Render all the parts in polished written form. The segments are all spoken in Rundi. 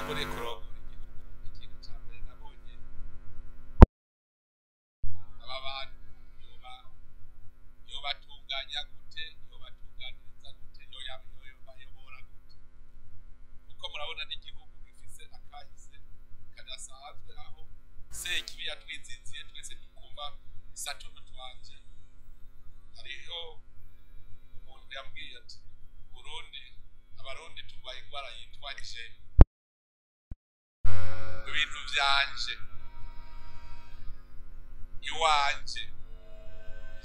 Ntanguriye kurongora igihugu, ikintu ca mbere nabonye, aba bantu yobatunganya gute, yobatunganiriza gute, yobayobora gute? Kuko murabona n'igihugu gifise akahise kadasanzwe, aho Sekibi yatwizinziye twese tukumva isatuntu twanje. Hariho umuntu yambwiye ati: "Burundi, Abarundi turwaye ingwara yitwa je, ibintu vyanje, iwanje,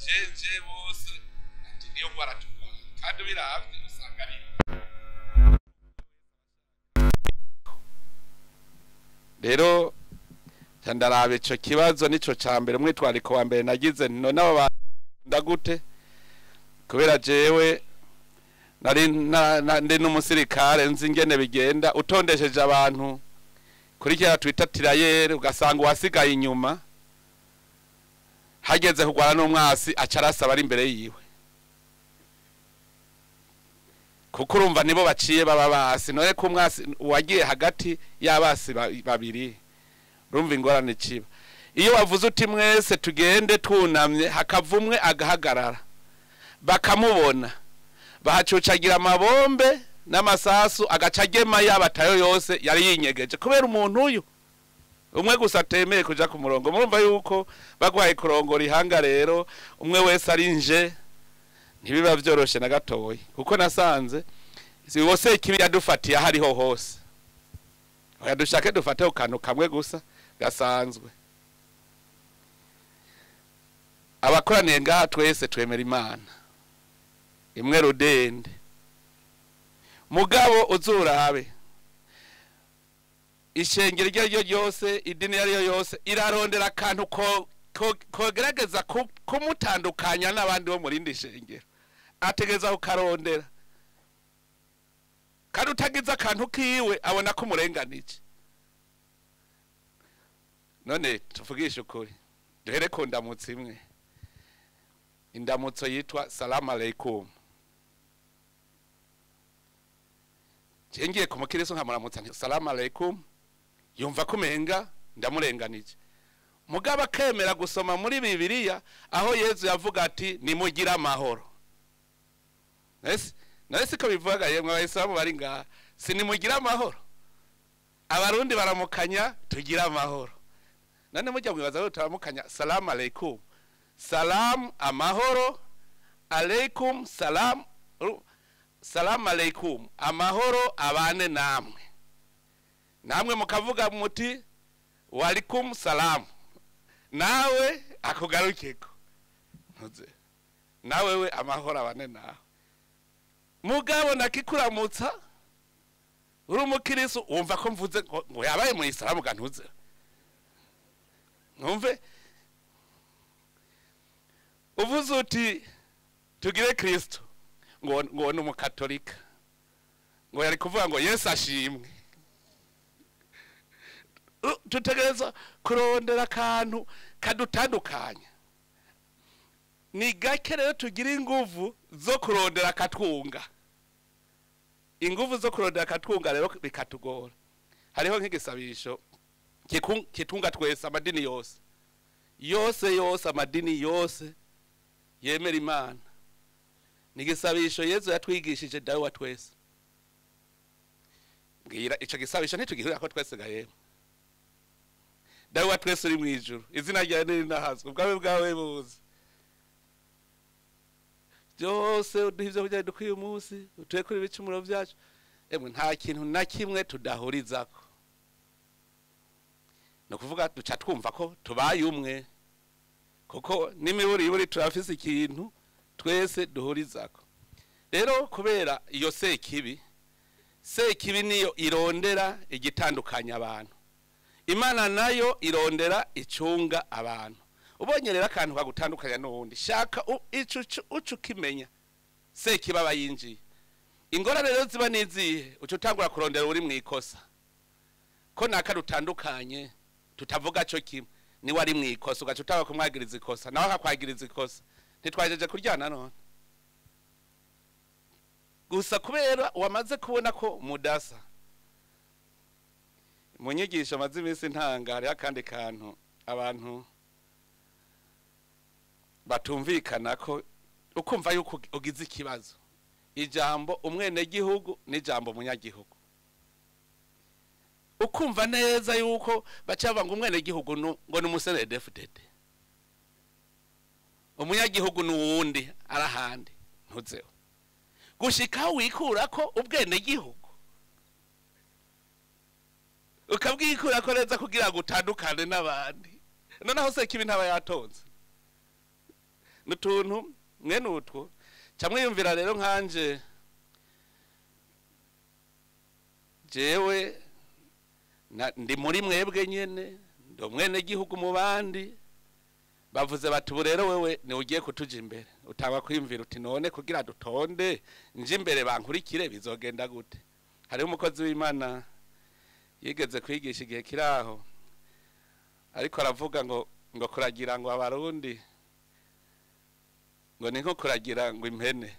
jeje bose." Ati: "Niyo ngwara turwaye." Kandi ubiravye usanga ari rero. Ndaraba ico kibazo, nico ca mbere, umwitwariko wa mbere nagize. None abo ndagute? Kubera jewe nari ndi n'umusirikare, nzi ingene bigenda. Utondesheje abantu kuri kiriya twita tirailleurs, ugasanga uwasigaye inyuma, hageze kugwana n'umwasi, aca arasaba ari imbere yiwe, kuko urumva nibo baciye baba basi. None ko umwasi wagiye hagati y'abasi babiri, urumva ingorane ikiba. Iyo wavuze uti: "Mwese tugende twunamye", hakava umwe agahagarara, bakamubona, bahacucagira amabombe n'amasasu, agaca agema yabatayo yose yari yinyegeje, kubera umuntu uyu umwe gusa atemeye kuja ku murongo. Murumva yuko bagwaye kurongora ihanga rero, umwe wese ari nje, ntibiba vyoroshe na gatoyi. Kuko nasanze si wose ikibi yadufatiye aho ariho hose. Oya, dushake dufate ku kantu kamwe gusa gasanzwe. Abakoraniye ngaha twese twemera Imana imwe rudende. Mugabo uzurabe ishengero iryo ari ryo ryose, idini iyo ari yo yose, irarondera akantu kogerageza kumutandukanya n'abandi bo mu rindi shengero. Ategereza kukarondera, kandi utagize akantu kiwe abona ko umurenganije. None tuvugishe ukuri, duhere ku ndamutso imwe, indamutso yitwa salamu alaikum. Ngiye ku mukiristo nkamuramutsa nti: "Salamu alaikum", yumva ko umenga ndamurenganije. Mugabo akemera gusoma muri Bibiliya aho Yezu yavuga ati: "Nimugire amahoro." None siko bivuga? Yemwe Abayisilamu bari ngaha, si nimugire amahoro? Abarundi baramukanya tugire amahoro. None mujya mwibaza ko turamukanya salamu alaikum? Salamu amahoro, alaikum salam, salamu alaikum, amahoro abane namwe. Namwe mukavuga muti: "Walikum salamu", nawe akugarukeko. Ntuze nawe we amahoro abane nawe. Mugabo nakikuramutsa uri umukirisu, wumva ko mvuze ngo yabaye mu Isilamu ga. Ntuze ntumve uvuze uti: "Tugire Kristo", ngo ni Umukatolika, ngo yari kuvuga ngo Yesu ashimwe. Tutegereza kurondera akantu kadutandukanya. Ni gake rero tugira inguvu zo kurondera akatwunga. Inguvu zo kurondera akatwunga rero bikatugora. Hariho nk'igisabisho kitunga twese, amadini yose yose yose, amadini yose yemera Imana. Ni igisabisho Yezu yatwigishije, Dawe wa twese. Mbwira, ico gisabisho ntitugihurira ko twese ga yemwe? Dawe wa twese uri mw'ijuru, izina ryawe nirinahazwe, ubwami bwawe buze, byose uduhe ibyo kurya dukwiye umunsi, uturekure ibicumuro byacu. Emwe, nta kintu na kimwe tudahurizako. Ni ukuvuga duca twumva ko tubaye umwe, kuko n'imiburiburi turafise ikintu twese duhurizako. Rero kubera iyo Sekibi, Sekibi niyo irondera igitandukanya abantu, Imana nayo irondera icunga abantu. Ubonye rero akantu kagutandukanya n'uwundi, shaka ico uca ukimenya, Sekibi aba yinjiye. Ingorane rero ziba nizihe? Uca utangura kurondera uri mu ikosa, ko naka rutandukanye, tutavuga co kimwe, niwe ari mu ikosa. Ugaca utanga kumwagiriza ikosa, nawe akakwagiriza ikosa. Ntitwajeje kuryana none gusa kubera wamaze kubona ko mudasa. Mu nyigisho maze iminsi ntanga hariho akandi kantu abantu batumvikana ko ukumva yuko ugize ikibazo. Ijambo umwenegihugu n'ijambo umunyagihugu. Ukumva neza yuko baca bavuga ngo umwenegihugu ngo ni umusenedefudede, umunyagihugu ni uwundi arahandi ntuzeho gushika wikura ko ubwenegihugu ukabwikura ko neza kugira ngo utandukane n'abandi. Noneho se kibi ntaba yatonze n'utuntu mwene utwo camwiyumvira. Rero nkanje jewe ndi muri mwebwe nyene, ndi umwenegihugu mu bandi. Bavuze bati ubu rero wewe ni ugiye kutuja imbere, utangwa kwiyumvira uti none kugira dutonde nje imbere bankurikire bizogenda gute? Hariho umukozi w'Imana yigeze kwigisha igihe kiraho, ariko aravuga ngo kuragira ngo abarundi ngo ni nko kuragira ngo impene,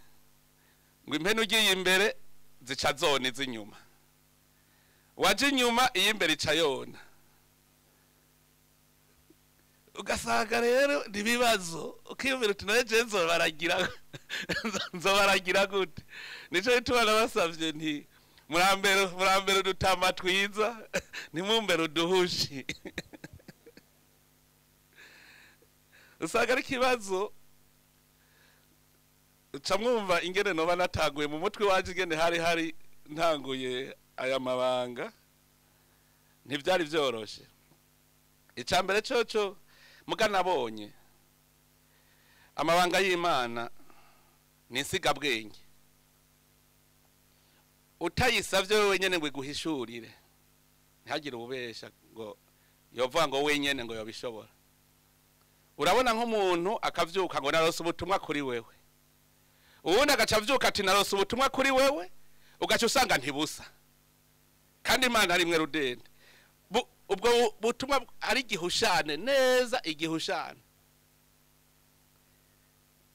ngo impene ugiye imbere zica zona iz'inyuma, waje inyuma iyi imbere ica yona. Ugasanga rero ni ibibazo, ukiyumvira uti none je nzobaragira gute? Nico gituma nabasavye nti murambere udutama twiza, ntimumbere uduhushi. Usanga ari ikibazo. Uca mwumva ingene noba nataguye mu mutwe waje, ingene hari ntanguye aya mabanga, ntivyari vyoroshe. Ica mbere coco muga nabonye amabanga y'Imana ni insigabwenge, utayisavye wewe nyene ngo iguhishurire ntihagire ububesha ngo yovuga ngo wenyene ngo yobishobora. Urabona nk'umuntu akavyuka ngo narose ubutumwa kuri wewe, uwundi agaca avyuka ati narose ubutumwa kuri wewe, ugaca usanga ntibusa kandi Imana ari imwe rudende. Ubwo butumwa ari igihushane neza, igihushane.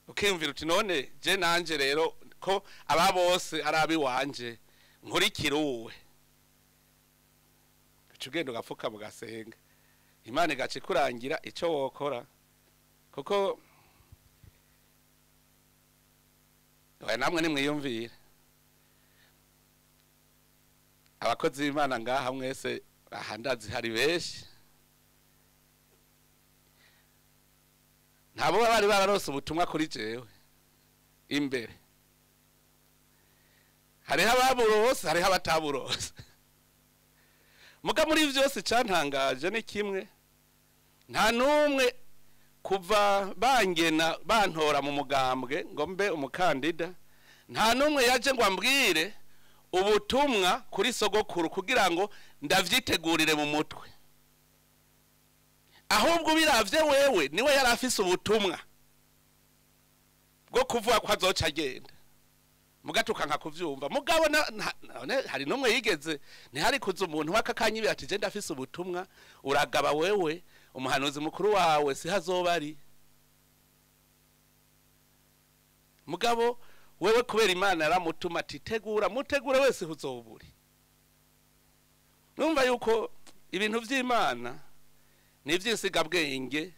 Ukiyumvira uti none je nanje rero ko aba bose ari abiwanje nkurikira uwe. Uca ugenda ugapfuka mugasenga, Imana igaca ikurangira ico wokora, kuko oya namwe nimwiyumvire abakozi b'Imana ngaha mwese aha ndazi hari benshi ntabo bari bararose ubutumwa kuri jewe imbere. Hariho ababurose, hariho abataburose. Muga muri vyose cantangaje ni kimwe, nta numwe kuva bangena bantora mu mugambwe ngo mbe umukandida, nta numwe yaje ngo ambwire ubutumwa kuri sogokuru kugira ngo ndavyitegurire mu mutwe. Ahubwo biravye wewe niwe yari afise ubutumwa bwo kuvuga ko azoca agenda, mugatuka nka kuvyumva. Mugabo none hari numwe yigeze, ntihari kuza umuntu w'akakanyibira ati je ndafise ubutumwa, uragaba wewe umuhanuzi mukuru wawe si hazoba ari. Mugabo wewe kubera Imana yaramutuma ati tegura, mutegure wese uzoburi. Numva yuko ibintu vy'Imana ni ivy'insigabwenge.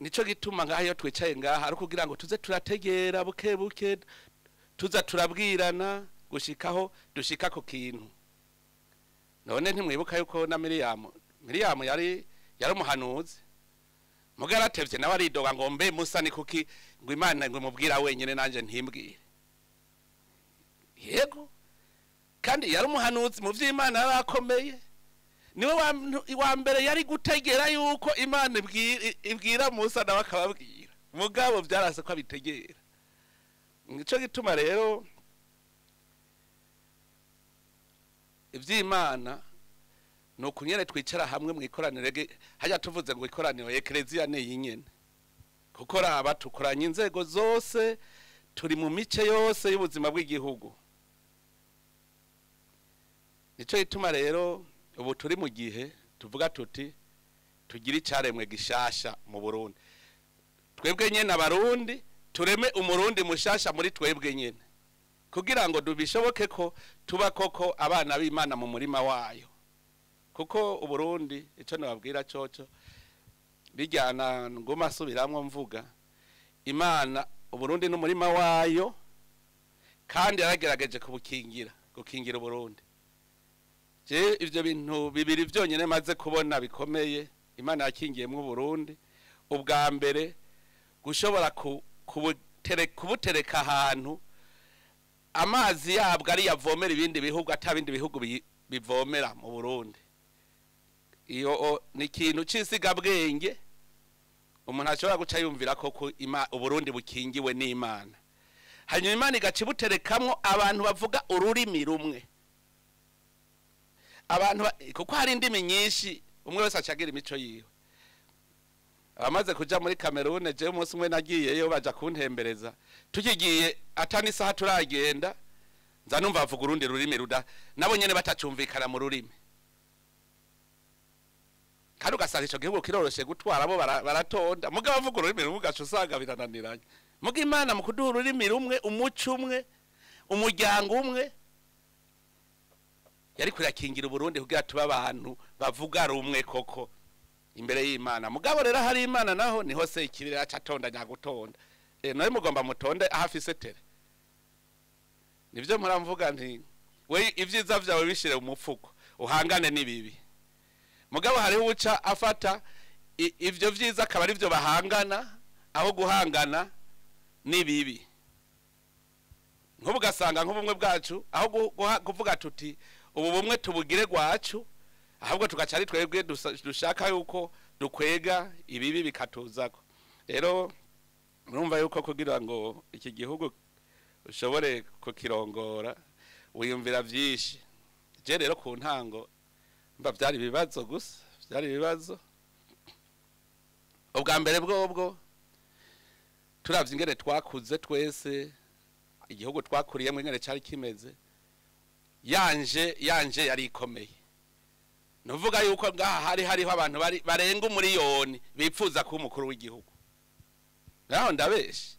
Nico gituma ngaha iyo twicaye ngaha ari kugira ngo tuze turategera buke buke, tuza turabwirana gushikaho dushika ku kintu. None ntimwibuka yuko na Miriyamu yari umuhanuzi, muga yaratevye nawe aridoga ngo mbe Musa ni kuki ngo Imana ngo imubwira wenyene nanje ntimbwire. Yego, kandi yari umuhanuzi mu vy'Imana yarakomeye, niwe wa mbere yari gutegera yuko Imana ibwira Musa nawe akababwira, mugabo vyarase ko abitegera. Nico gituma rero ivy'Imana ni ukunyene twicara hamwe mu ikoraniro. Hajya tuvuze ngo ikoraniro ekleziya ni iyi nyene, kuko raba tukoranye inzego zose, turi mu mice yose y'ubuzima bw'igihugu. Nico gituma rero ubu turi mu gihe tuvuga tuti tugira icaremwe gishasha mu Burundi. Twebwe nyene abarundi tureme umurundi mushasha muri twebwe nyene, Kugira ngo dubishoboke ko tuba koko abana b'Imana mu murima wayo. Kuko Uburundi ico nababwira coco bijyana ngoma subiramwo mvuga Imana, Uburundi n'umurima wayo, kandi yaragerageje kubukingira, gukingira Uburundi. Je ivyo bintu bibiri vyonyene maze kubona bikomeye Imana yakingiyemwo Uburundi. Ubwa mbere, gushobora kubutereka ahantu amazi yabwo ari yavomera ibindi bihugu, atabindi bihugu bivomera mu Burundi. Iyo ni ikintu c'insigabwenge umuntu ashobora guca yumvira ko Uburundi bukingiwe n'Imana. Hanyuma Imana igaca ibuterekamwo abantu bavuga ururimi rumwe, abantu kuko hari indimi nyinshi, umwe wese acagira imico yiwe. Abamaze kuja muri Cameroon, jewe umunsi umwe nagiyeyo baja kuntembereza, tukigiye atani isaha turagenda nza numva bavuga urundi rurimi ruda, nabo nyene batacumvikana mu rurimi. Kandi ugasanga ico gihugu kiroroshe gutwara, bo baratonda, mugabo bavuga ururimi rumwe ugaca usanga birananiranye. Muga Imana mu kuduha ururimi rumwe, umuco umwe, umuryango umwe, yari kurakingira Uburundi kugira tube abantu bavuga rumwe koko imbere y'Imana. Mugabo rero hari Imana naho niho se ikibiri aca atonda nyagutonda. Nawe mugomba mutonde ahafise tere. Nivyo muramvuga nti we ivyiza vyawe bishire mu mufuko uhangane n'ibibi. Mugabo hari uca afata ivyo vyiza akaba ari byo bahangana aho guhangana n'ibibi. Nk'ubu gasanga nk'ubumwe bwacu aho kuvuga tuti ubu bumwe tubugire gwacu, ahubwo tugaca ari twebwe dushaka yuko dukwega ibibi bikatuzako. Rero murumva yuko kugira ngo iki gihugu ushobore kukirongora wiyumvira vyinshi. Je rero ku ntango mba vyari ibibazo gusa, vyari ibibazo. Ubwa mbere bwobwo turavye ingene twakuze twese, igihugu twakuriyemwo ingene cari kimeze, yanje yari ikomeye. Nuvuga yuko ngaha hari hariho abantu barenga umuriyoni bipfuza kuba umukuru w'igihugu. Naho ndabeshi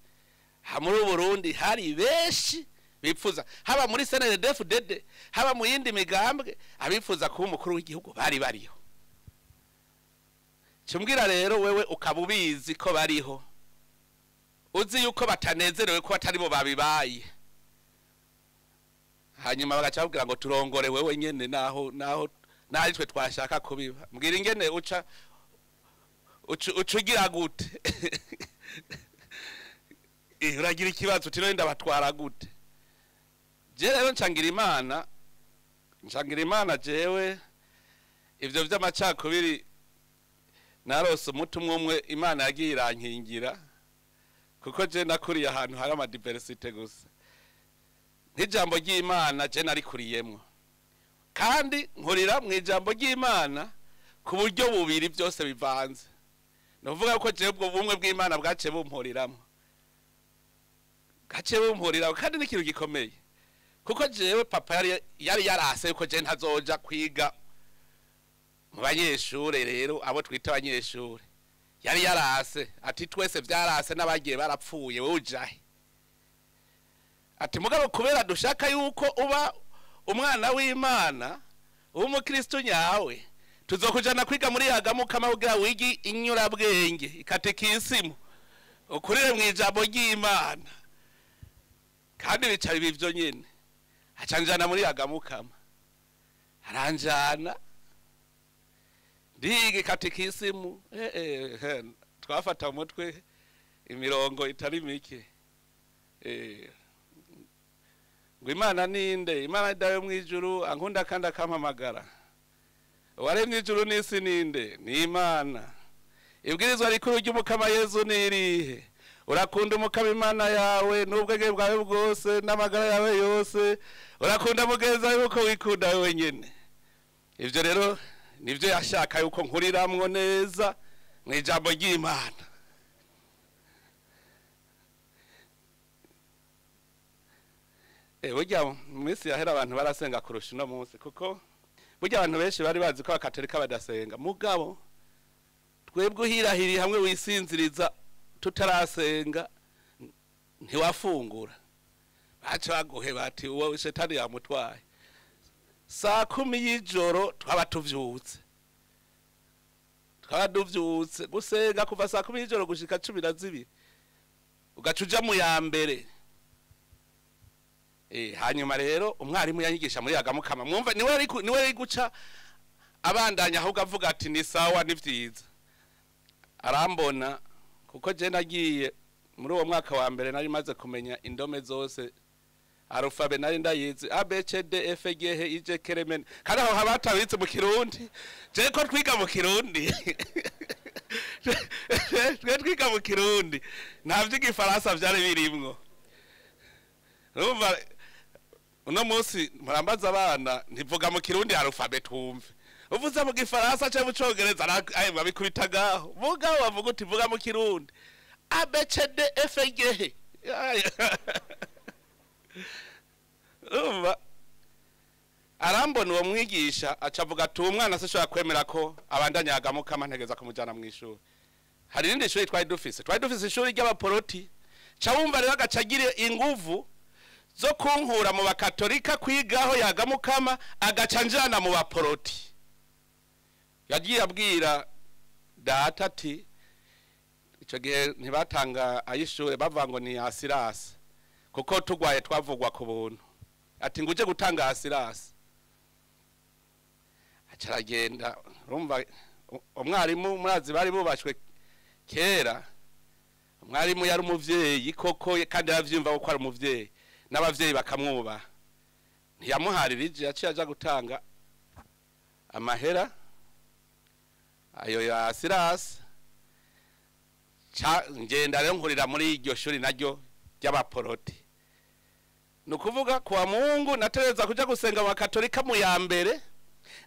muri Burundi hari benshi bipfuza, haba muri CNDD-FDD, haba mu yindi migambwe, abifuza kuba umukuru w'igihugu bari bariho. Cumbwira rero wewe ukaba ubizi ko bariho, uzi yuko batanezerewe ko atari bo babibaye, hanyuma bagaca babwira ngo turongore wewe nyene naho naho twe twashaka kubiba. Mbwira ingene uca ucugira gute? Uragira ikibazo uti none ndabatwara gute? Je rero ncangira Imana jewe ivyo vy'amacakubiri narose umuti umwe Imana yagiye irankingira, kuko je nakuriye ahantu hari ama diversité gusa. Nk'ijambo ry'Imana je narikuriyemwo, kandi nkurira mu ijambo ry'Imana ku buryo bubiri byose bivanze. Nuvuga ko je ubwo bumwe bw'Imana bwace bumpuriramwo, kandi n'ikintu gikomeye, kuko jewe papa yari yarase yuko je ntazoja kwiga mu banyeshure. Rero abo twita abanyeshure yari yarase ati twese vyarase n'abagiye barapfuye, wewe ujahe? Ati mugabo kubera dushaka yuko uba umwana w'Imana w'umukristo nyawe, tuzokujana kwiga muri Yagamukama kugira wigi inyurabwenge ikatekisimu ukurire mu ijambo ry'Imana. Kandi bica bivyo nyene acanjana muri Yagamukama, aranjana ndiga ikatekisimu. Twafata umutwe imirongo itari mike. Ngo Imana ninde? Imana dawe mu ijuru ankunda kandi akampamagara. Uwaremye ijuru n'isi ninde? Ni Imana. Ibwirizwa rikuru ry'Umukama Yezu ni irihe? Urakunda Umukama Imana yawe n'ubwenge bwawe bwose n'amagara yawe yose, urakunda mugenzi wawe uko wikunda wewe nyene. Ivyo rero nivyo yashaka yuko nkuriramwo neza mu ijambo ry'Imana. Burya mu minsi yahera abantu barasenga kurusha uno munsi, kuko burya abantu benshi bari bazi ko abakatolika badasenga. Mugabo twebwe uhirahiriye hamwe wisinziriza tutarasenga ntiwafungura. Baca baguhe bati uwo shetani yamutwaye. Saa 10 y'ijoro twaba tuvyutse. Twaba duvyutse gusenga kuva saa 10 y'ijoro gushika 12. Ugacuja mu ya mbere. Hanyuma rero umwarimu yanyigisha muri Yagamukama, mwumva niwe ari guca abandanya ahubwo avuga ati ni sawa ni vyiza. Arambona kuko je nagiye muri uwo mwaka wa mbere nari maze kumenya indome zose, alphabet nari ndayizi, A B C D F G H I J K L M N, kandi aho habatabitse mu Kirundi. Je ko twiga mu Kirundi. Twe twiga mu Kirundi, nta vy'igifaransa vyari birimwo. Urumva uno munsi murambaza abana ntivuga mu Kirundi alphabet wumve, uvuze mu Gifaransa cyangwa mu Congereza babikubitagaho. Vuga wavuga uti vuga mu Kirundi A B C D F G H. Urumva arambona uwo mwigisha aca avuga ati uwo mwana sinshobora kwemera ko abandanya Yagamukama, ntegeza kumujyana mu ishuri. Hari irindi shuri twari dufise, ishuri ry'abaporoti. Ca wumva rero agaca agira inguvu zo kunkura mu bakatolika kwigaho Yagamukama, agaca njana mu baporoti. Yagiye abwira data ati ico gihe ntibatanga ayishure, bavuga ngo ni asirasi kuko tugwaye twavugwa ku buntu. Ati nguje gutanga asirasi. Aca aragenda. Urumva umwarimu murazi bari bubashwe kera, umwarimu yari umuvyeyi koko, kandi yaravyumva ko ari umuvyeyi n'abavyeyi bakamwubaha. Ntiyamuharirije, yaciye aja gutanga amahera ayo ya asirasi. Ngenda rero nkurira muri iryo shuri naryo ry'abaporoti. Nukuvuga kuwa Mungu natereza kuja gusenga mu Katolika mu ya mbere,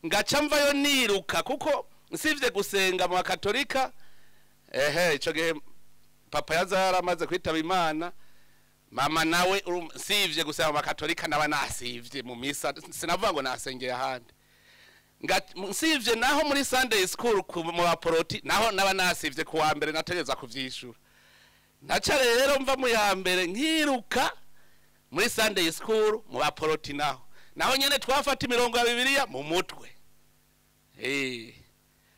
ngaca mvayo niruka kuko nsivye gusenga mu Katolika. Ico gihe papa yaza yaramaze kwitaba Imana, mama nawe nsivye gusenga mu Katolika naba nasivye mu misa, sinavuga ngo nasengeye ahandi. Nsivye naho muri Sunday school mu baporoti naho naba nasivye kuwa mbere natereza kuvyishura. Naca rero mva mu ya mbere nkiruka muri Sunday school mu baporoti naho nyene twafata imirongo ya Bibiliya mu mutwe.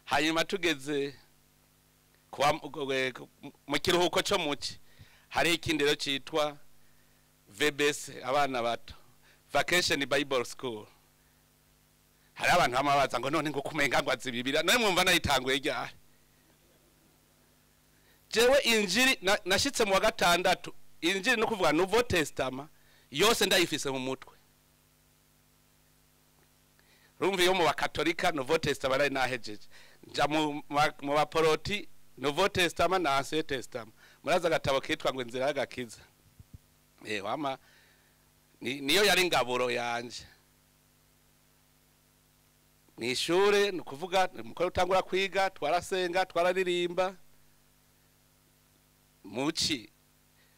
Hanyuma tugeze mu kiruhuko cyo muci, hari ikindi rero citwa VBS, abana bato, Vacation Bible School. Hari abantu bamabaza ngo none ngo kumenga ngo azi Bibiliya, none mwumva nayitanguye ryari? Jewe injiri nashitse mu wa 6, injiri no kuvuga Nouveau Testament yose ndayifise mu mutwe. Rumva yo mu bakatolika Nouveau Testament nari nahejeje, nja mu baporoti Nouveau Testament na Ancien Testament. Muraza agatabo kitwa ngo Inzira y'Agakiza. Wama niyo yari ingaburo yanje. Ni ishure nukuvuga mukore utangura kwiga, twarasenga, twararirimba. Muci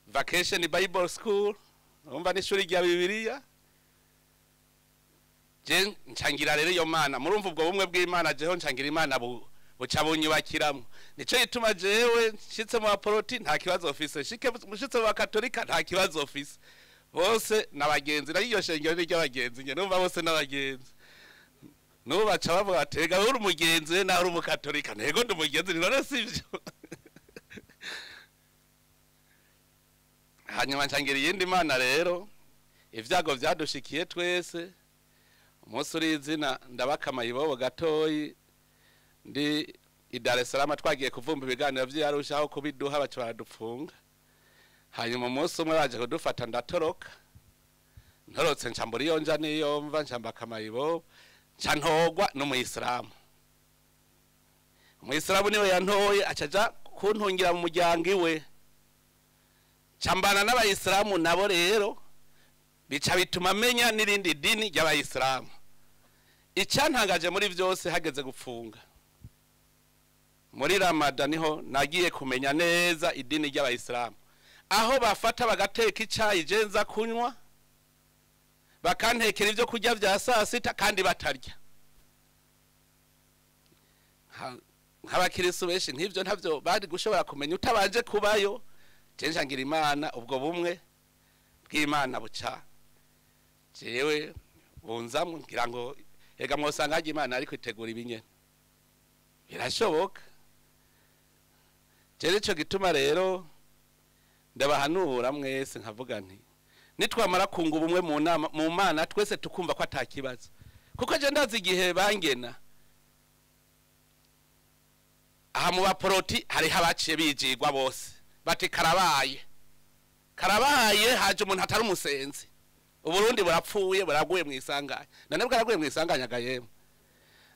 Vacation Bible School, umva n'ishuri rya Bibiliya. Je ncangira rero iyo Mana, murumva ubwo bumwe bw'Imana, jeho ncangira Imana buca bunyubakiramo. Nico gituma jewe nshitse mu baporoti nta kibazo ofise, nshitse mu bakatolika nta kibazo ofise. Bose nabagenzi, nayo iyo shengero ni ry'abagenzi, nge numva bose nabagenzi. Nubu baca bavuga ati rega uri umugenzi nawe uri umukatolika, ntego ndi umugenzi, none sivyo. Hanyuma ncangira iyindi Mana rero, ivyago vyadushikiye twese. Umunsi uri izina ndabakama ibobo gatoyi, ndi i Dar es Salaam twagiye kuvumba ibiganiro vy'Arusha aho kubiduha baca baradupfunga. Hanyuma umunsi umwe baje kudufata ndatoroka, ntorotse nca mbura iyo nja n'iyo mva, nca mbakama ibobo, nca ntogwa n'umuyisilamu. Umuyisilamu niwe yantoye, aca aja kuntungira mu muryango iwe. Cambana n'abayisilamu nabo rero bica bituma menya n'irindi dini ry'abayisilamu. Icyantangaje muri vyose hageze gupfunga muri Ramadan niho nagiye kumenya neza idini ry'abayisilamu, aho bafata bagateka icayi je nza kunywa, bakantekera ivyo kurya vya saa sita kandi batarya. Nk'abakirisu benshi nk'ivyo ntavyo bari gushobora kumenya utabanje kubayo. Je njangira Imana ubwo bumwe bw'Imana buca jewe bunzamwe ngira ngo ega mwosanga hajya Imana ariko itegura ibinyene birashoboka. Jewe ico gituma rero ndabahanura mwese nkavuga nti nitwamara kunga ubumwe mu nama mu Mana twese tukumva ko atakibazo, kuko je ndazi igihe bangena aha mu baporoti hariho abaciye bijigwa bose bati karabaye karabaye, haje umuntu atari umusenzi, Uburundi burapfuye buraguye mu isanganya. None bwaraguye mu isanganya gayemwe.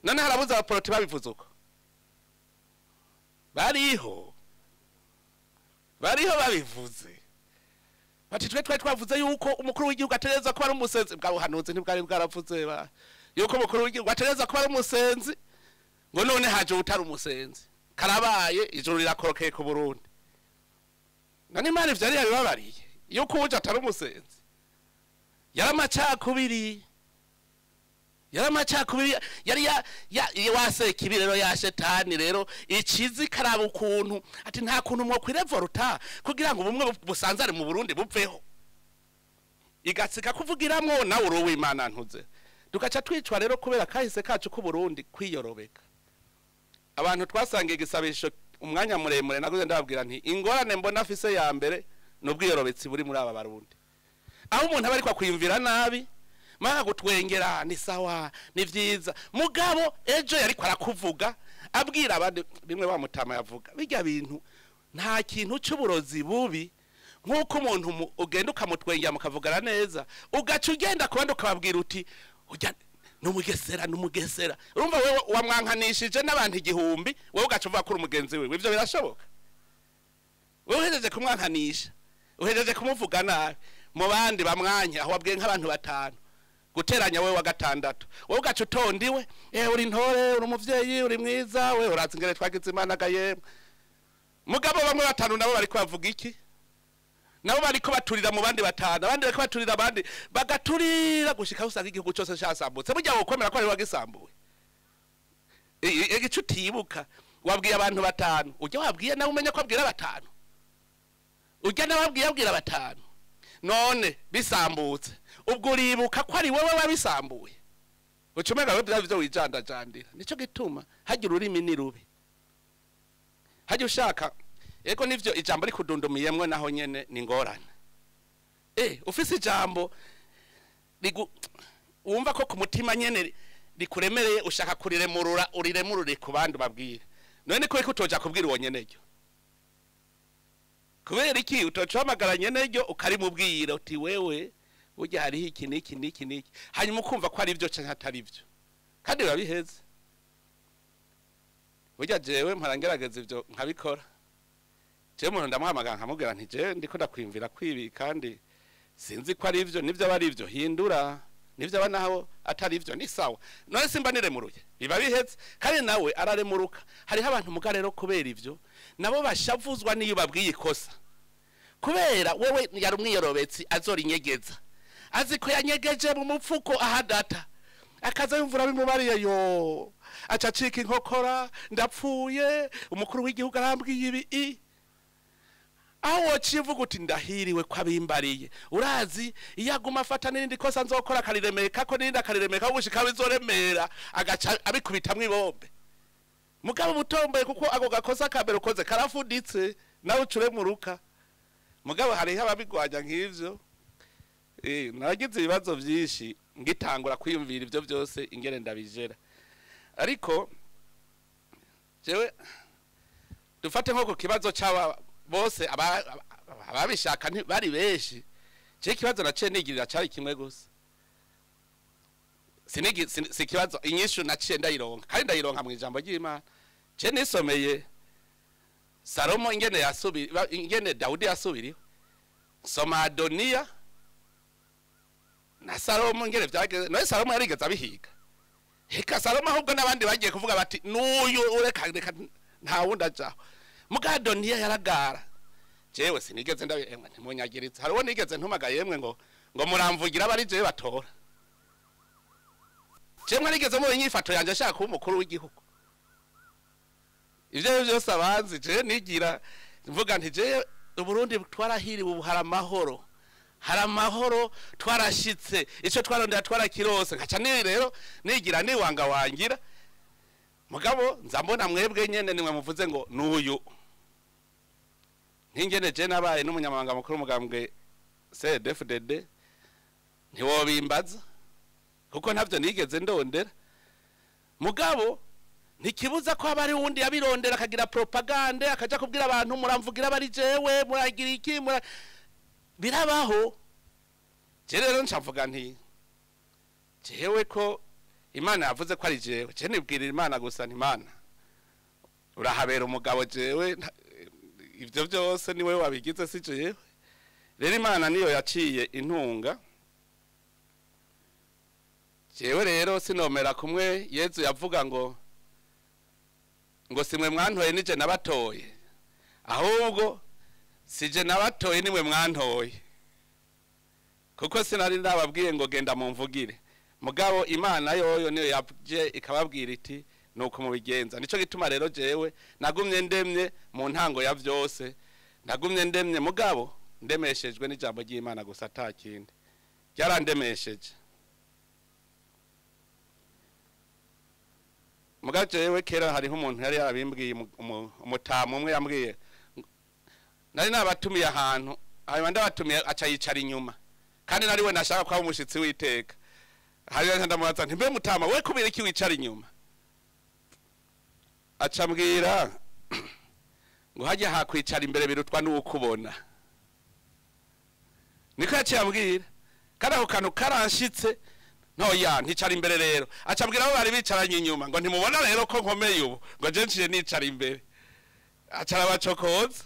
None harabuze abaporoti babivuze uko bariho babivuze bati twe twari twavuze yuko umukuru w'igihugu atereza kuba ari umusenzi. Bwa buhanuzi ntibwari bwaravuze yuko umukuru w'igihugu atereza kuba ari umusenzi, ngo none haje utari umusenzi, karabaye ijuru rirakorokeye ku Burundi. None Imana ivyo yari yabibabariye yuko uje atari umusenzi. Yaramacakubiri yari ya waseka rero ya shetani rero ikizi karaba ukuntu ati nta kuntu mwo kwirevoluta kugira ngo ubumwe busanzare mu Burundi buveho, igatsika kuvugiramwo nawe uri uw'Imana ntuze. Dukaca twicwa rero kubera kahise kacu ku Burundi kwiyorobeka. Abantu twasangiye igisabisho umwanya muremure, naguze ndababwira nti ingorane mbona afise ya mbere n'ubwiyorobetsi buri muri aba Barundi, aho umuntu aba ariko akwiyumvira nabi mara gutwengera ni sawa ni vyiza, mugabo ejo yariko arakuvuga abwira abandi bimwe bamutama yavuga bijya bintu. Nta kintu cy'uburozi bubi nkuko umuntu ugenda ukamutwengera mukavugana neza, ugaca ugenda kubandi ukababwira uti ujya numugesera numugesera, urumva wewe wamwankanishije n'abantu igihumbi, wewe ugaca uvuga ko uri umugenzi wiwe. Ivyo birashoboka? Wewe uhejeje kumwankanisha, uhejeje kumuvuga nabi mu bandi bamwanya, aho wabwiye nk'abantu batanu guteranya wewe wa gatandatu, wowe ugaca utondiwe, uri ntore, uri umuvyeyi, uri mwiza, we urazi ingene twagize Imana gayemwe. Mugabo bamwe batanu nabo bariko bavuga iki? Nabo bariko baturira mu bandi batanu, abandi bariko baturira abandi, bagaturira gushika usanga igihugu cyose cyasambutse. Burya wokwemera ko ari wagisambuwe. Igice utibuka wabwiye abantu batanu, ujya wabwiye nawe umenya ko abwira batanu, ujya nawe abwiye abwira batanu, none bisambutse ubwo uribuka ko ari wewe wabisambuye, ucumega wewe bya byo wijandajandira. Nico gituma hagira ururimi ni rubi, hajya ushaka ego nivyo ijambo rikudundumiyemwe naho nyene ni ngorane. Ufise ijambo wumva ko ku mutima nyene rikuremereye, ushaka kuriremurura, uriremurure ku bandi babwire. None ko utoja kubwira uwo nyene ryo, kubera iki utoca hamagara nyene ryo ukarimubwira uti wewe burya hariho iki n'iki n'iki n'iki, hanyuma ukumva ko ari byo canke atari byo, kandi biba biheze. Burya jewe mpora ngerageza ivyo nkabikora. Jewe umuntu ndamuhamagara nkamubwira nti jewe ndiko ndakwiyumvira kwibi kandi sinzi ko ari ivyo, nivyo aba ari ivyo hindura, nivyo aba naho atari ivyo ni sawa. None simba niremuruye, biba biheze, kandi nawe araremuruka. Hariho abantu muga rero kubera ivyo nabo bashavuzwa niyo babwiye ikosa, kubera wewe yari umwiyorobetsi azorinyegeza, azi ko yanyegeje mu mupfuko ahadata, akaza yumvura bimubariye yo aca acika inkokora, ndapfuye, umukuru w'igihugu arambwiye ibi. Aho wocivuga uti ndahiriwe ko abimbariye, urazi iyo aguma afata n'irindi kosa nzokora akariremeka ko n'irindi akariremeka gushika bizoremera agaca abikubitamwo ibombe. Mugabo butomboye kuko ako gakosa ka mbere ukoze karafuditse nawe ucuremuruka. Mugabo hariho ababigwanya nk'ivyo. Nagize ibibazo vyinshi ngitangura kwiyumvira ivyo byose ingene ndabijera. Ariko jewe dufate nko ku kibazo c'aba bose ababishaka bari benshi. Je kibazo naciye nigirira cari kimwe gusa, sinigi si kibazo, inyishu naciye ndayironka kandi ndayironka mu ijambo ry'Imana. Je nisomeye Salomo ingene yasubi ingene Daudi yasubiriwe, soma Adoniya na Salomo ingene vyageze. None Salomo yarigeze abihiga? Heka Salomo ahubwo n'abandi bagiye kuvuga bati n'uyu ureka reka nta wundi ajaho. Muga Adoniya yaragara. Jewe sinigeze ndabi ntimunyagiritse, hariho nigeze ntumaga yemwe ngo muramvugira bari jewe batora. Jewe mwarigeze mu nyifato yanje ashaka kuba umukuru w'igihugu. Ivyo byose abanzi jewe nigira mvuga nti jewe Uburundi twarahiriwe ubu hari amahoro, Hari amahoro, twarashitse icyo twarondera twarakirose. Nkaca ni rero nigira niwanga wangira, mugabo nza mbona mwebwe nyene nimwe muvuze ngo nuyu. Nk'ingene je nabaye n'umunyamabanga mukuru w'umugambwe CDFDD, ntiwobimbaza kuko ntavyo nigeze ndondera. Mugabo ntikibuza ko haba hari uwundi yabirondera, akagira propagande, akaja kubwira abantu muramvugira bari jewe, muragira iki, birabaho. Je rero ncavuga nti jewe ko Imana yavuze ko ari jewe, je nibwirira Imana gusa nti Imana urahabera umugabo, jewe ivyo byose niwe wabigize si jewe. Rero Imana niyo yaciye intunga. Jewe rero sinomera kumwe Yezu yavuga ngo simwe mwantoye nije nabatoye, ahubwo sije nabatoye nimwe mwantoye, kuko sinari ndababwiye ngo genda mumvugire. Mugabo Imana yoyo niyo yaje ikababwira iti nuko mubigenza. Nico gituma rero jewe nagumye ndemye mu ntango ya vyose, nagumye ndemye, mugabo ndemeshejwe n'ijambo ry'Imana gusa, atakindi ryarandemesheje. Mugabo jewe kera hariho umuntu yari yarabimbwiye, umutamu umwe yambwiye, nari nabatumiye ahantu, hanyuma ndabatumiye aca yicara inyuma, kandi nari we nashaka kwaba umushitsi w'iteka. Hariyo ndamubaza nti mbe mutama we kubera iki wicara inyuma? Aca ambwira ngo hajya hakwicara imbere birutwa n'ukubona. Niko yaciye ambwira, kandi ako kantu karanshitse. Ntoya nticara imbere rero. Aca ambwira abo bari bicaranye inyuma ngo ntimubona rero ko nkomeye ubu, ngo je nciye nicara imbere. Aca arabacokoza.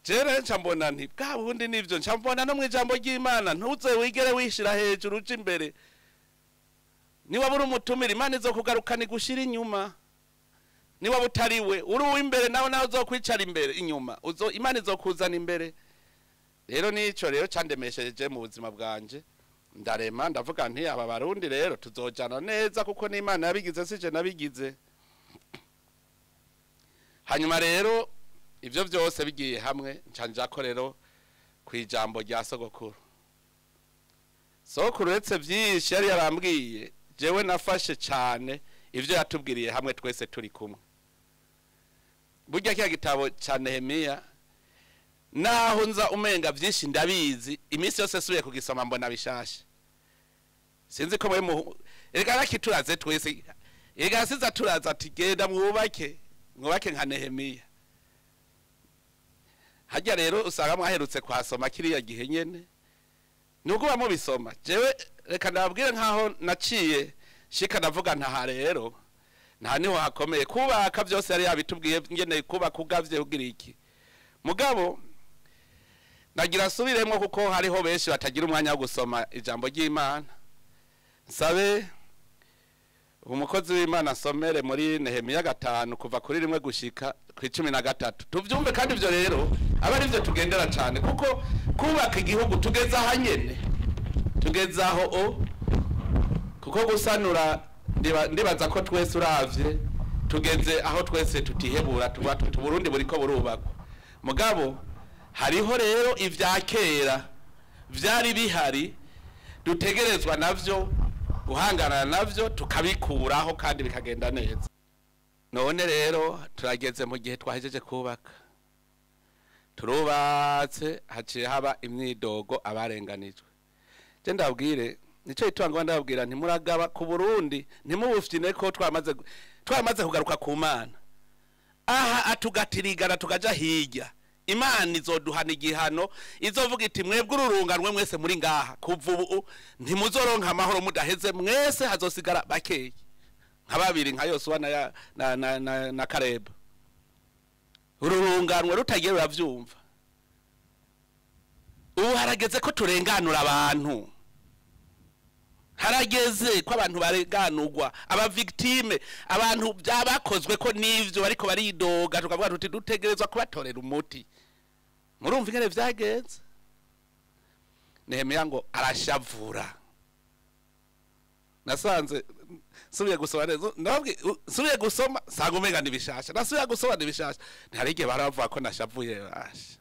Je rero nca mbona nti bwa bundi nivyo, nca mbona no mu ijambo ry'Imana ntuze wigere wishira hejuru uja imbere. Niba buri umutumira Imana izokugarukana igushira inyuma. Niba butariwe uri uw'imbere nawe nawe uzokwicara imbere inyuma, Imana izokuzana imbere. Rero nico rero candemesheje mu buzima bwanje, ndarema ndavuga nti aba Barundi rero tuzojana neza kuko n'Imana yabigize sije nabigize. Hanyuma rero ivyo vyose bigiye hamwe ncanjako rero kwijambo rya sogokuru. Sogokuru uretse vyinshi yari yarambwiye, jewe nafashe cane ivyo yatubwiriye hamwe twese turi kumwe. Burya kiya gitabo ca Nehemiya naho nza umenga vyinshi ndabizi, iminsi yose subiye kugisoma mbona bishasha. Sinzi ko mwe erega arakituraze twese, erega asize aturaza ati genda mwubake, mwubake nka Nehemiya. Hajya rero usanga mwaherutse kwasoma kiriya gihe nyene, nubwo bamubisoma. Jewe reka ndababwire nkaho naciye shika ndavuga ntaha rero nta niho hakomeye kubaka byose yari yabitubwiye ngene kubaka ugavye kugira iki. Mugabo nagira asubiremo kuko hariho benshi batagira umwanya wo gusoma ijambo ry'Imana. Nsabe umukozi w'Imana asomere muri Nehemiya 5 kuva kuri 1 gushika ku 13 tuvyumve. Kandi ivyo rero aba ari byo tugendera cyane, kuko kubaka igihugu tugeza hanyene, tugezaho o kuko gusanura ndibaza ko twese uravye tugeze aho twese tutihebura tuba Burundi buriko burubakwa. Mugabo hariho rero ivya kera vyari bihari dutegerezwa navyo guhangana navyo tukabikuraho kandi bikagenda neza. None rero turageze mu gihe twahejeje kubaka, turubatse, haciye haba imyidogo abarenganijwe. Je ndabwire nico itwanga ndabwira nti muragaba ku Burundi ntimubufyine ko twamaze kugaruka ku Mana. Aha atugatirigana tukaja hirya, Imana izoduhana igihano, izovuga iti mwebwe ururunganwe mwese muri ngaha kuva ubu ntimuzoronka amahoro mudaheze mwese, hazosigara bakeyi nka babiri nka Yosuwa na Kaleba. Ururunganwe rutagiye ruravyumva. Ubu harageze ko turenganura abantu, harageze ko abantu barenganurwa, aba victime, abantu byabakozwe ko nivyo bariko baridoga, tukavuga tuti dutegerezwa kubatorera umuti. Murumva ingene vyagenze. Nehemiya ngo arashavura. Nasanze subiye gusoma neza, ndababwiye subiye gusoma sanga umenga nibishasha, nasubiye gusoma nibishasha. Ntari igihe baravuga ko nashavuye basha,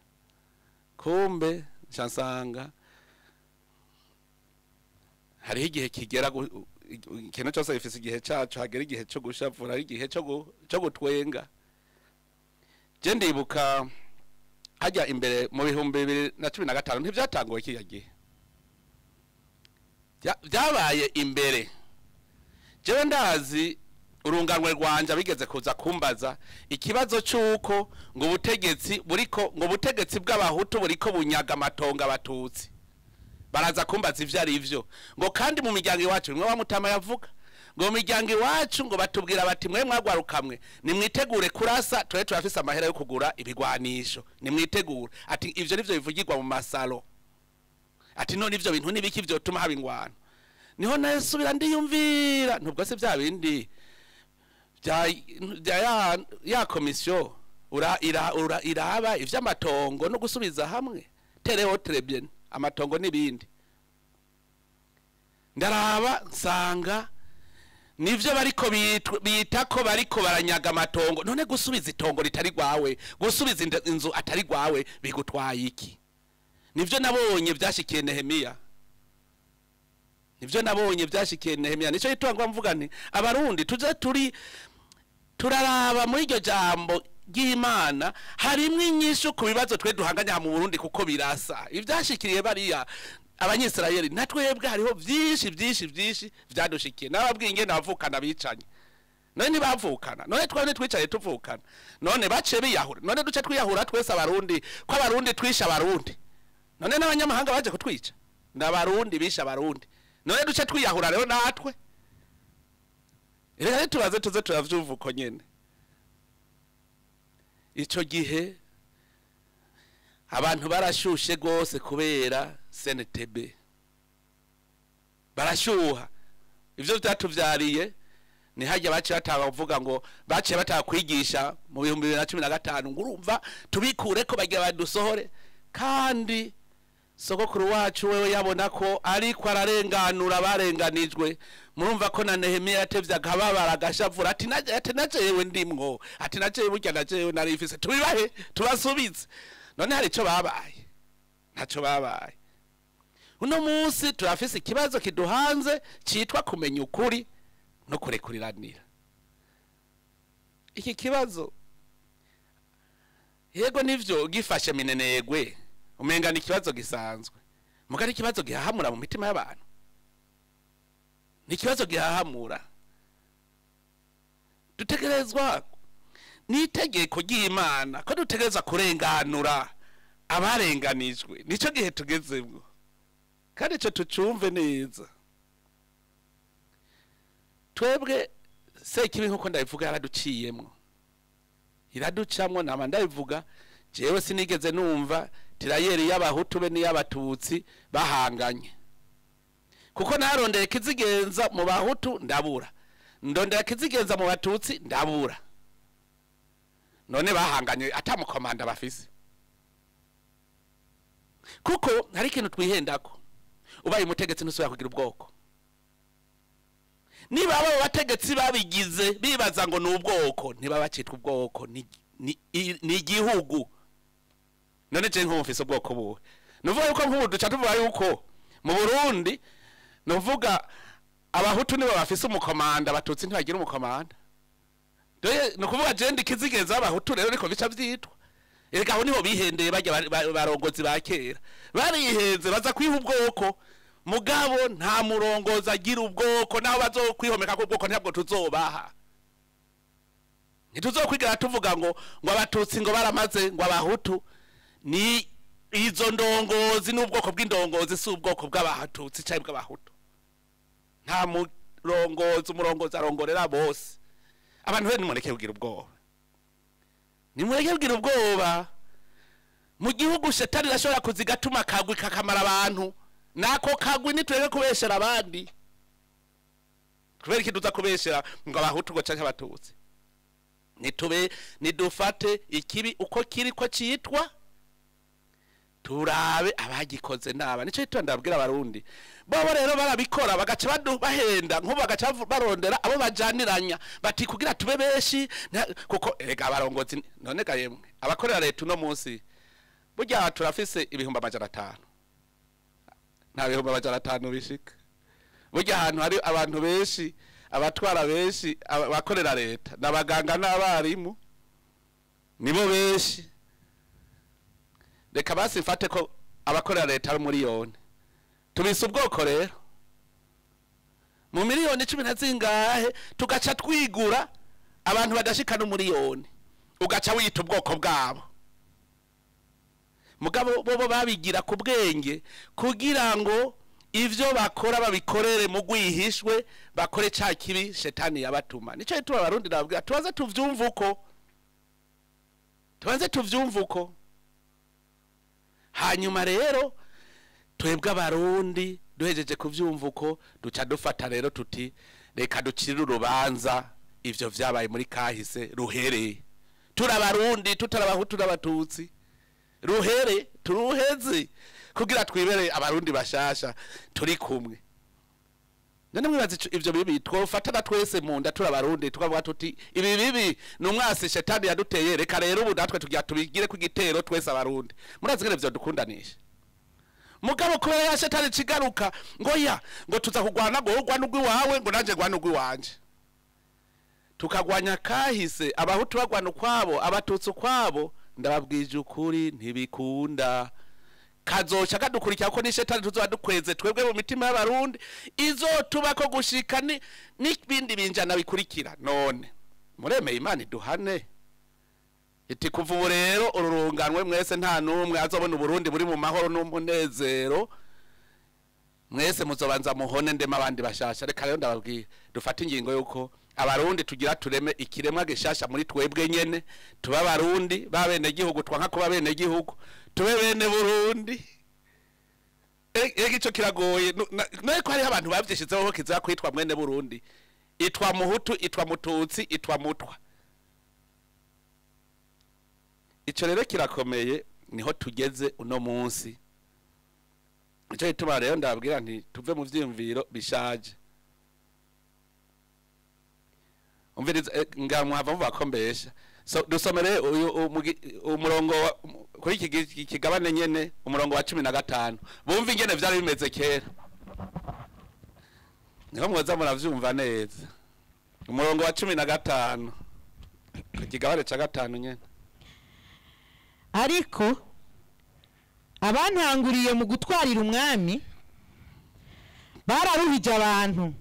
kumbe nsanga Hariho igihe kigera, ikintu cyose gifise igihe caco, hagera igihe cyo gushavura, hari igihe cyo gutwenga. Je ndibuka hajya imbere mu 2015, ntivyatanguwe kiya gihe, byabaye imbere. Jewe ndazi urunganwe rwanje bigeze kuza kumbaza ikibazo cy'uko ngo ubutegetsi buriko, ngo ubutegetsi bw'abahutu buriko bunyaga amatongo abatutsi. Baraza kumbaza ivyo ari vyo, ngo kandi mu miryango iwacu, bimwe wa Mutama yavuga, ngo mu miryango iwacu ngo batubwira bati: "Mwe mwagwarukamwe, nimwitegure kurasa, twe turafise amahera yo kugura ibigwanisho, nimwitegure." Ati ivyo nivyo bivugirwa mu masalo. Ati none ivyo bintu nibiki vyotuma haba ingwano? Niho nasubira ndiyumvira, ntubwo se bya bindi bya ya komisiyo ura ira ura iraba ivy'amatongo no gusubiza hamwe tereo très bien amatongo n'ibindi. Ndaraba nsanga nivyo bariko bita ko bariko baranyaga amatongo. None gusubiza itongo ritari gwawe, gusubiza inzu atari gwawe, bigutwaye iki? Nivyo nabonye vyashikiye Nehemiya, nivyo nabonye vyashikiye Nehemiya. Nico gituma ngo mvuga nti abarundi tuze turi turaraba muri iryo jambo ry'Imana, harimwo inyishu ku bibazo twe duhanganya mu Burundi, kuko birasa ivyashikiriye bariya abanyisirayeli. Na twebwe hariho vyinshi vyinshi vyinshi vyadushikiye. Nababwiye ingene abavukana bicanye. None ntibavukana? None twari twicaye tuvukana, none baciye biyahura. None duce twiyahura twese abarundi, ko abarundi twishe abarundi? None n'abanyamahanga baje kutwica? N'abarundi bishe abarundi. None duce twiyahura rero natwe? Rero tubaze, tuze turavyumva uko nyene. Ico gihe abantu barashushe gose kubera CNTB, barashuha. Ivyo vyatuvyariye ni hajya baciye batanga kuvuga ngo baciye batanga kwigisha mu 2015, ngo urumva tubikure ko bagira badusohore. Kandi sogokuru wacu wewe yabona ko ariko ararenganura barenganijwe. Murumva ko na Nehemiya yatevye akababara, agashavura, ati naje, ati najewe ndimwo, ati najewe burya, najewe narifise, tubibahe, tubasubize. None hari ico babaye? Ntaco babaye. Uno munsi turafise ikibazo kiduhanze citwa kumenya ukuri no kurekuriranira. Iki kibazo, yego nivyo, gifashe minenegwe umenga ni ikibazo gisanzwe, mugari ikibazo gihahamura mu mitima y'abantu, ni ikibazo gihahamura. Dutegerezwa n'itegeko ry'Imana ko dutegerezwa kurenganura abarenganijwe. Nico gihe tugezemwo, kandi ico tucumve neza. Twebwe sekibi, nkuko ndabivuga, yaraduciyemwo, iraducamwo. Nama ndabivuga, jewe sinigeze numva tirailleurs y'abahutu be n'iy'abatutsi bahanganye, kuko narondeye kizigenza mu bahutu ndabura, ndondera kizigenza mu batutsi ndabura. None bahanganye atamukomanda bafise? Kuko hari ikintu twihendako: ubaye umutegetsi ntusubira kugira ubwoko. Niba abo bategetsi babigize bibaza ngo ni ubwoko, ntibaba bacitwa ubwoko, ni igihugu. None je nk'ubu mfise ubwoko buwe? Nuvuga yuko nk'ubu duca tuvuga yuko mu Burundi, nuvuga abahutu nibo bafise umukomanda, abatutsi ntibagira umukomanda. Dore ni ukuvuga je ndi kizigenza abahutu rero, niko bica vyitwa. Erega aho niho bihendeye bajya barongozi ba kera, barihenze baza kwiha ubwoko. Mugabo nta murongozi agira ubwoko. Naho bazokwihomeka ko ubwoko, ntabwo tuzobaha. Ntituzokwigera tuvuga ngo abatutsi ngo baramaze ngo abahutu. Ni izo ndongozi n'ubwoko bw'indongozi, si ubwoko bw'abatutsi cyangwa bw'abahutu. Nta murongozi, umurongozi arongorera bose. Abantu rero nimureke kugira ubwoba, nimureke kugira ubwoba. Mu gihugu shetani irashobora kuzigatuma akagwi kakamara abantu. Nako kagwi, nitureke kubeshera abandi. Kubera iki tuza kubeshera ngo abahutu ngo canke abatutsi? Nitube nidufate ikibi uko kiri, ko citwa, turabe abagikoze naba. Nico gituma ndabwira abarundi bobo rero barabikora, bagaca bahenda nk'ubu, bagaca barondera abo bajaniranya, bati kugira tube benshi kuko erega abarongozi, none ga yemwe, abakorera leta uno munsi burya turafise 500,000? Nta 500,000 bishika. Burya ahantu hari abantu benshi, abatwara benshi, abakorera leta n'abaganga n'abarimu nibo benshi. Reka basi mfate ko abakorera leta ari miliyoni, tubise ubwoko rero mu miliyoni 10 na zingahe, tugaca twigura abantu badashikana umuriyoni, ugaca wita ubwoko bwabo. Mugabo bobo babigira ku bwenge kugira ngo ivyo bakora babikorere mu gwihishwe, bakore ca kibi shetani yabatuma. Nico gituma Abarundi nababwira tubanze tuvyumve uko, tubanze tuvyumve uko. Hanyuma rero twebwe Abarundi duhejeje kuvyumva uko, duca dufata rero tuti reka ducire urubanza ivyo vyabaye muri kahise ruhereye. Turi Abarundi, tutari Abahutu n'Abatutsi, ruhere turuheze kugira twibere Abarundi bashasha turi kumwe. None mwibaza ivyo bibi twofatana twese mu nda turi Abarundi, tukavuga tuti ibi bibi ni umwasi shetani yaduteye, reka rero ubu natwe tugira tubigire ku gitero twese Abarundi. Murazi ngene vyo dukundanisha. Mugabo kubera ya shetani cigaruka ngo ya ngo tuza kugwana, ngo ugwana ugwiwawe, ngo nanje ngwana ugwiwanje, tukagwanya kahise, Abahutu bagwana ukwabo, Abatutsi ukwabo. Ndababwije ukuri ntibikunda, kazoca kadukurikira ko ni shetani tuzoba dukweze twebwe mu mitima y'Abarundi, izotubako gushika n'ibindi binjana bikurikira. None muremeye Imana iduhane iti kuva ubu rero ururunganwe mwese nta n'umwe azobona Uburundi buri mu mahoro n'umunezero, mwese muzobanza muhone ndema abandi bashasha. Reka rero ndababwira dufate ingingo yuko Abarundi tugira tureme ikiremwa gishasha muri twebwe nyene, tuba Abarundi ba bene gihugu, twanka kuba bene gihugu, tube bene Burundi. Ega ico kiragoye, naye ko hariho abantu bavyishizeho ko kiza kwitwa mwene Burundi, itwa Muhutu, itwa Mututsi, itwa Mutwa. Ico rero kirakomeye, niho tugeze uno munsi. Ico gituma rero ndababwira nti tuve mu vyiyumviro bishaje. Umviriza ngamwe hava muvuga ko mbesha. So dusomere uyu umurongo kuri iki kigabane nyene, umurongo wa 15, bumva ingene vyari bimeze kera, niho mwoza muravyumva neza. Umurongo wa 15 ku kigabane ca 5 nyene. Ariko abantanguriye mu gutwarira umwami bararuhije abantu,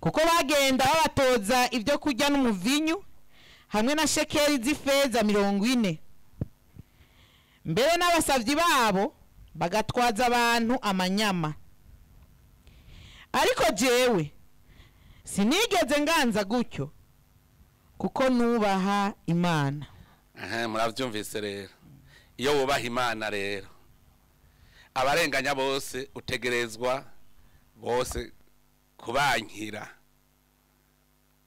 kuko bagenda babatoza ibyo kurya n'umuvinyu hamwe na shekeli z'ifeza 40. Mbere n'abasavyi babo bagatwaza abantu amanyama. Ariko jewe sinigeze nganza gutyo, kuko nubaha Imana. Muravyumvise rero, iyo wubaha Imana rero abarenganya bose utegerezwa bose kubankira,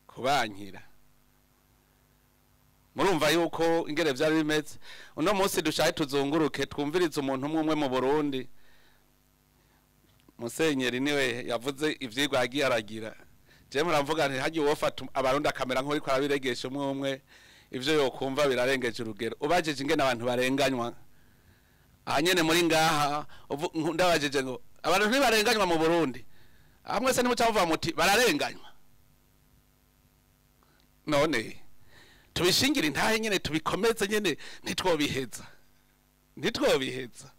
kubankira. Murumva yuko ingere vyari bimeze. Uno munsi dushaye tuzunguruke twumvirize umuntu umwe umwe mu Burundi. Musenyeri niwe yavuze ivyigwa yagiye aragira. Je muravuga nti hagiye wofata Abarundi akamera nk'uri ko arabiregesha umwe umwe, ivyo yokumva birarengeje urugero. Ubajeje ingene abantu barenganywa ahanyene muri ngaha, ndabajeje ngo abantu ntibarenganywa mu Burundi, amwe se nimuca muti bararenganywa. None tubishingira intahe nyene, tubikomeze nyene, ntitwobiheza, ntitwobiheza.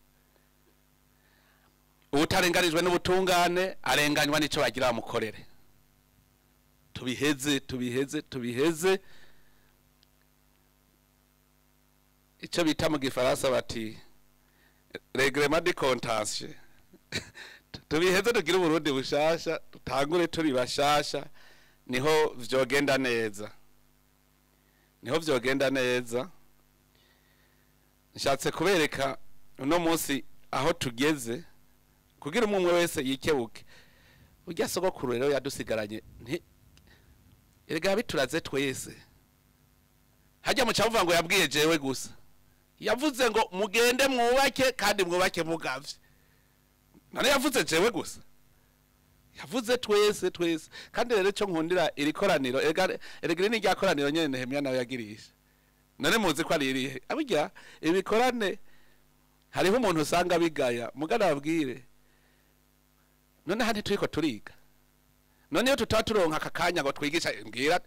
Utarenganijwe n'ubutungane arenganywa nico bagira bamukorere. Tubiheze, tubiheze, tubiheze. Ico bita mu gifaransa bati règlement de contentieux. Tubiheze tugire Uburundi bushasha, tutangure turi bashasha, niho vyogenda neza, niho vyogenda neza. Nshatse kubereka uno munsi aho tugeze kugira umwe wese yikebuke. Urya sogokuru rero yadusigaranye nti erega bituraze twese. Hajya mu cyavuga ngo yabwiye jewe gusa, yavuze ngo mugende mwubake kandi mwubake mugavye. None yavuze jewe gusa, yavuze twese twese. Kandi rero cyo nkundira iri koraniro, erega ni rya koraniro nyene Nehemiya nawe yagirisha. None muzi ko ari irihe abijya ibikorane? Hariho umuntu usanga bigaya, mugana ababwire None hano turiko turiga, none iyo tutaba turonka aka kanya ngo twigisha, mbwira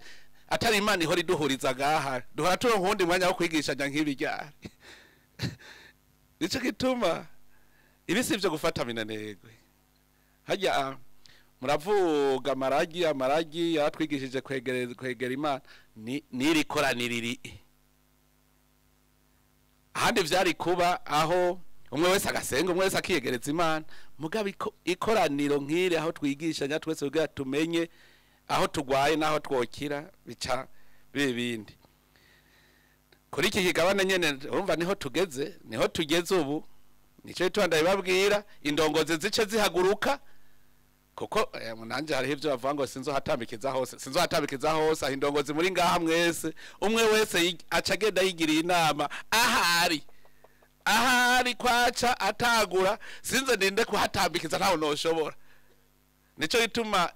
atari Imana ihora iduhuriza ngaha, duhora turonka uwundi mwanya wo kwigishanya nk'ibi ryari? Nico gituma ibi si ivyo gufata minanegwe. Hajya muravuga amaragi, amaragi yaratwigishije kwegera Imana, n'iri koraniro ahandi vyari kuba aho umwe wese agasenga, umwe wese akiyegereza Imana. Mugabo ikoraniro nk'iri aho twigishanya twese kugira tumenye aho tugwaye n'aho twokira, bica bibindi. Kuri iki kigabane nyene urumva niho tugeze, niho tugeze ubu. Nico gituma ndabibabwira, indongozi zice zihaguruka, kuko nanje hariho ivyo bavuga ngo sinzohatambikiza hose, sinzohatambikiza hose. Aho indongozi muri ngaha mwese, umwe wese aca agenda yigiriye inama ahari, ahari kwaca atagura, sinze ndinde kuhatambikiza, ntaho noshobora. Nico gituma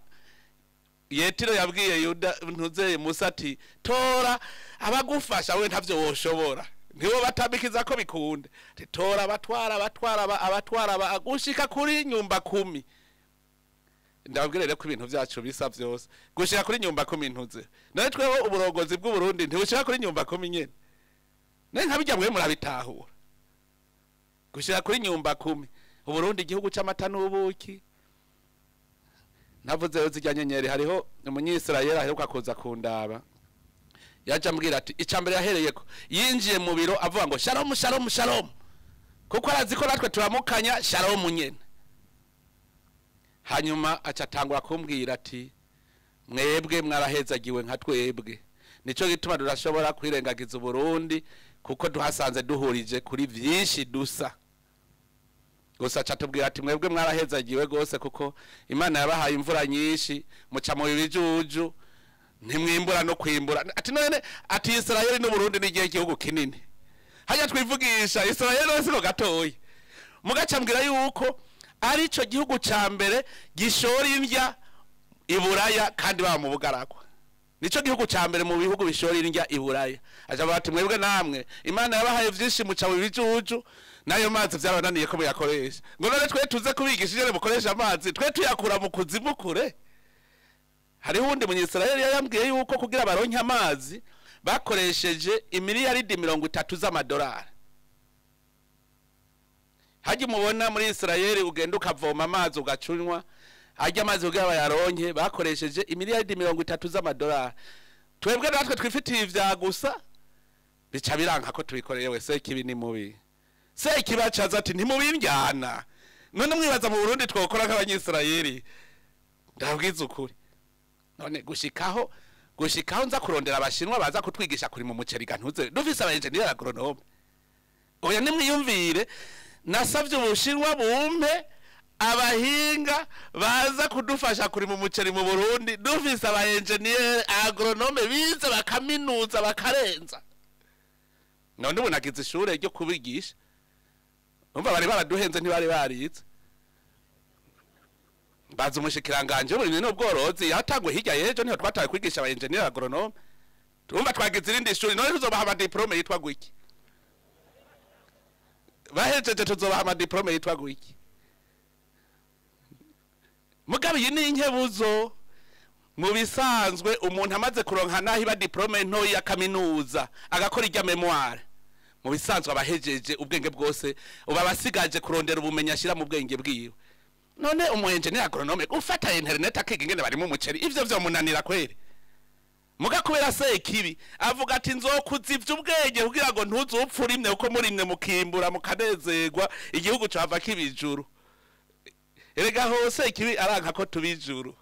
Yetiro yabwiye Yuda ntuzeye Musa ati tora abagufasha, we ntavyo woshobora, nibo batambikiza ko bikunde. Ati tora abatwara, abatwara, abatwara gushika kuri nyumba 10. Ndababwira rero ko ibintu vyacu bisa vyose gushika kuri nyumba 10 ntuze. None twewe uburongozi bw'u Burundi ntibushika kuri nyumba 10 nyene. None nkabijya mwe murabitahura. Gushika kuri nyumba 10. Uburundi igihugu c'amata n'ubuki. Navuze yo zijya nyenyeri, hariho umunyisirayeli aheruka kuza kundaba. Yaje ambwira ati icambere yahereyeko yinjiye mu biro avuga ngo shalom shalom shalom, kuko arazi ko natwe turamukanya shalom nyene. Hanyuma aca atangura kumbwira ati mwebwe mwarahezagiwe nka twebwe, nico gituma durashobora kwirengagiza Uburundi kuko duhasanze duhurije kuri vyinshi dusa. Gusa aca atubwira ati mwebwe mwarahezagiwe gose kuko Imana yabahaye imvura nyinshi, muca mu bijuju ntimwimbura no kwimbura. Ati none ati Israel n'Uburundi ni igihe gihugu kinini, hajya twivugisha Israel siko gatoyi. Mugaca mbwira yuko arico gihugu ca mbere gishora indya iburaya kandi baba mu bugaragwa. Nico gihugu ca mbere mu bihugu bishora indya iburaya. Aja bati mwebwe namwe Imana yabahaye vyinshi muca mu bijuju, nayo mazi vyarananiye ko muyakoresha. Ngo none twe tuze kubigisha ingene mukoresha amazi, twe tuyakura mu kuzimu kure. Hariho uwundi munyisirayeli yambwiye yuko kugira baronke amazi bakoresheje imiliyaridi 30 z'amadolari. Haji mubona muri Israeli ugenda ukavoma amazi ugacunywa, hajya amazi kugira bayaronke bakoresheje imiliyaridi 30 z'amadolari. Twebwe natwe twifitiye ivya gusa bica biranka ko tubikoreye. We Sekibi ni mubi, Sekibi acaza ati ntimubindyana. None mwibaza mu Burundi twokora nk'abanyisirayeli? Ndabwiza ukuri. None gushikaho nza kurondera abashinwa baza kutwigisha kuri mu muceri gantuze, dufise aba engineer agronome. Oya nimwiyumvire, nasavye ubushinwa bumpe abahinga baza kudufasha kuri mu muceri mu Burundi, dufise aba engineer agronome bize bakaminuza bakarenza. None ubu nagize ishure ryo kubigisha. Umva bari baraduhenze ntibari barize. Baza umushikiranganje w'uburimyi n'ubworozi yatangwe hirya y'ejo, niho twataye kwigisha aba engineer agronome. Urumva twagize irindi shuri, none tuzobaha amadiplome yitwa gwiki? Bahejeje tuzobaha amadiplome yitwa gwiki? Mugabe iyi ni inkebuzo. Mu bisanzwe umuntu amaze kuronka naho iba diplome ntoyi ya kaminuza agakora irya memoire, mu bisanzwe abahejeje ubwenge bwose uba basigaje kurondera ubumenyi ashira mu bwenge bwiwe. None umu engineer agronome ufata internet akiga ingene barimo umuceri, ivyo vyo munanira kweri? Muga kubera Sekibi avuga ati nzokuzivya ubwenge kugira ngo ntuzupfe urimye, kuko murimye mukimbura mukanezerwa igihugu cava kibijuru. Erega hose Sekibi aranka ko tubijuru.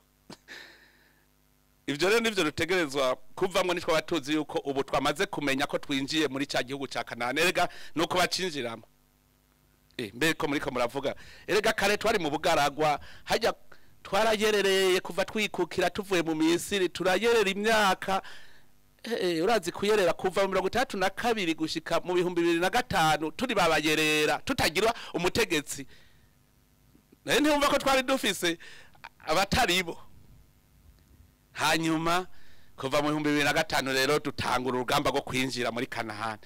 Ivyo rero nivyo rutegerezwa kuvamwo, nitwa batuzi yuko ubu twamaze kumenya ko twinjiye muri ca gihugu ca Kanani. Erega nuko bacinjiramo. Mbe ko muriko muravuga, erega kare twari mu bugaragwa, hajya twarayerereye kuva twikukira tuvuye mu Misiri, turayerera imyaka urazi kuyerera kuva mu 62 gushika mu 2005 turi babayerera tutagira umutegetsi. Naye ntiwumva ko twari dufise abataribo. Hanyuma kuva mu 2005 rero dutangura urugamba rwo kwinjira muri Kanahani.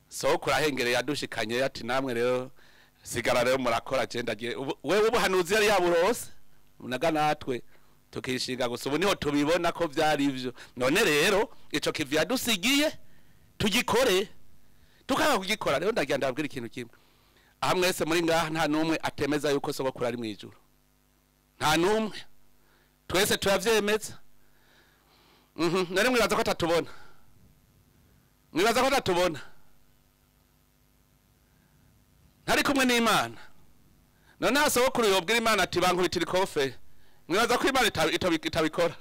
Sokuru ahengereye yadushikanye ati namwe rero sigara rero murakora, je ndagiye. Wewe ubuhanuzi yari yaburose. Naga natwe tukishinga gusa ubu niho tubibona ko vyari ivyo. None rero ico kivi yadusigiye tugikore, tukanga kugikora. Rero ndagira ndabwira ikintu kimwe, aha mwese muri ngaha nta numwe atemeza yuko sogokuru ari mwijuru, nta numwe, twese turavyemeza. None mwibaza ko atatubona? Mwibaza ko atatubona? Ntari kumwe n'Imana. None aha sogokuru yobwira Imana ati bankubitira ikofe, mwibaza ko Imana itabikora?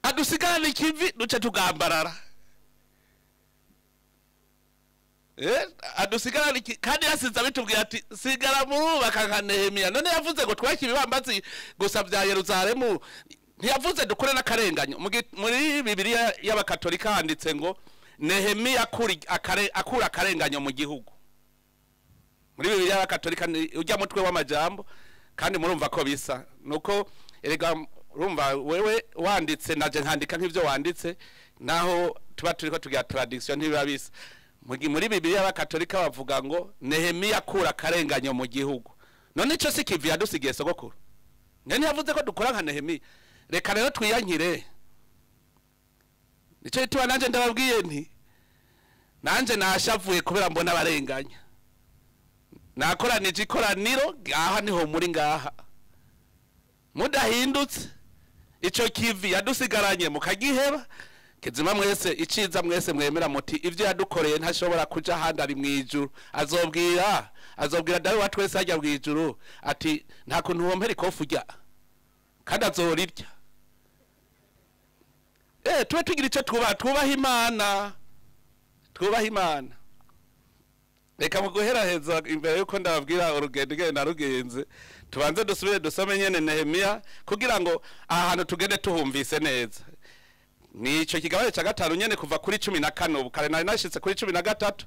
Adusigarana ikivi duce tugambarara. Adusigarana iki, kandi yasize abitubwiye ati sigara murubaka nka Nehemiya. None yavuze ngo twubake ibibambazi gusa bya Yerusalemu, ntiyavuze dukure n'akarenganyo. Muri Bibiliya y'Abakatolika handitse ngo Nehemiya akura akarenganyo mu gihugu. Muri Bibiliya y'Abakatolika ujya mutwe w'amajambo, kandi murumva ko bisa nuko erega urumva wewe wanditse naje nkandika nk'ivyo wanditse, naho tuba turiko tugira tradition ntibiba bisa. Muri Bibiliya y'Abakatolika bavuga ngo Nehemiya akura akarenganyo mu gihugu. None ico si kivi yadusigiye sogokuru? None yavuze ko dukora nka Nehemiya. Reka rero twiyankire. Nico gituma nanje ndababwiye nti nanje nashavuye kubera mbona abarenganya. Nakoranije ikoraniro ngaha niho muri ngaha, mudahindutse ico kivi yadusigaranye mukagiheba. Kizima mwese iciza mwese mwemera muti ivyo yadukoreye ntashobora kuja ahandi ari mwijuru. Azobwira dawe wa twese ajya mwijuru ati nta kuntu wompera ikofu urya kandi azorirya. Tube tugira ico twubaha, twubaha Imana, twubaha Imana. Reka mu guheraheza imbere yuko ndababwira urugendo ingene narugenze, tubanze dusubire dusome nyene Nehemiya kugira ngo aha hantu tugende tuhumvise neza. Nico kigabane ca gatanu nyene kuva kuri 14, ubu kare nari nashitse kuri 13.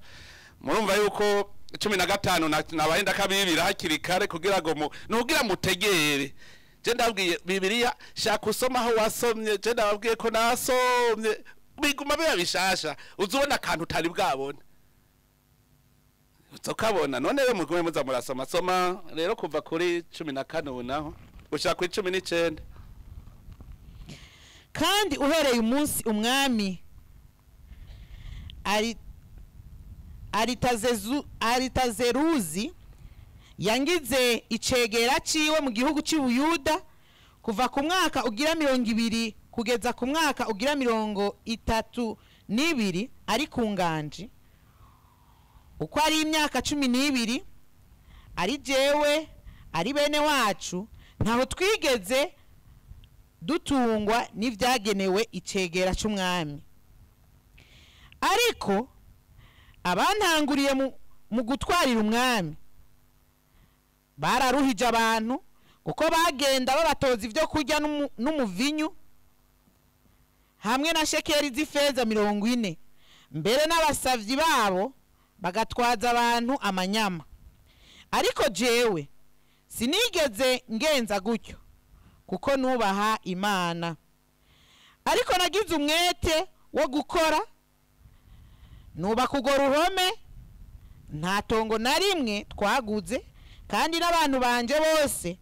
Murumva yuko 15 nabaye ndakabibira hakiri kare kugira ngo nugira mutegere. Je ndabwiye Bibiliya shaka usoma aho wasomye, je ndababwiye ko nasomye biguma biba bishasha, uzubona akantu utari bwabone uzokabona. None rero mugume muza murasoma soma rero kuva kuri 14 ubu naho gushika kuri 19. Kandi uhereye umunsi umwami Aritazeruzi yangize icegera ciwe mu gihugu c'Ubuyuda, kuva ku mwaka ugira 20 kugeza ku mwaka ugira 32 ari ku nganji, uko ari imyaka 12, ari jewe ari bene wacu ntaho twigeze dutungwa n'ivyagenewe icegera c'umwami. Ariko abantanguriye mu gutwarira umwami bararuhije abantu, kuko bagenda babatoza ivyo kurya n'umuvinyu hamwe na shekeri z'ifeza 40, mbere n'abasavyi babo bagatwaza abantu amanyama. Ariko jewe sinigeze ngenza gutyo, kuko nubaha Imana. Ariko nagize umwete wo gukora, nubaka urwo ruhome, nta tongo na rimwe twaguze, kandi n'abantu banje bose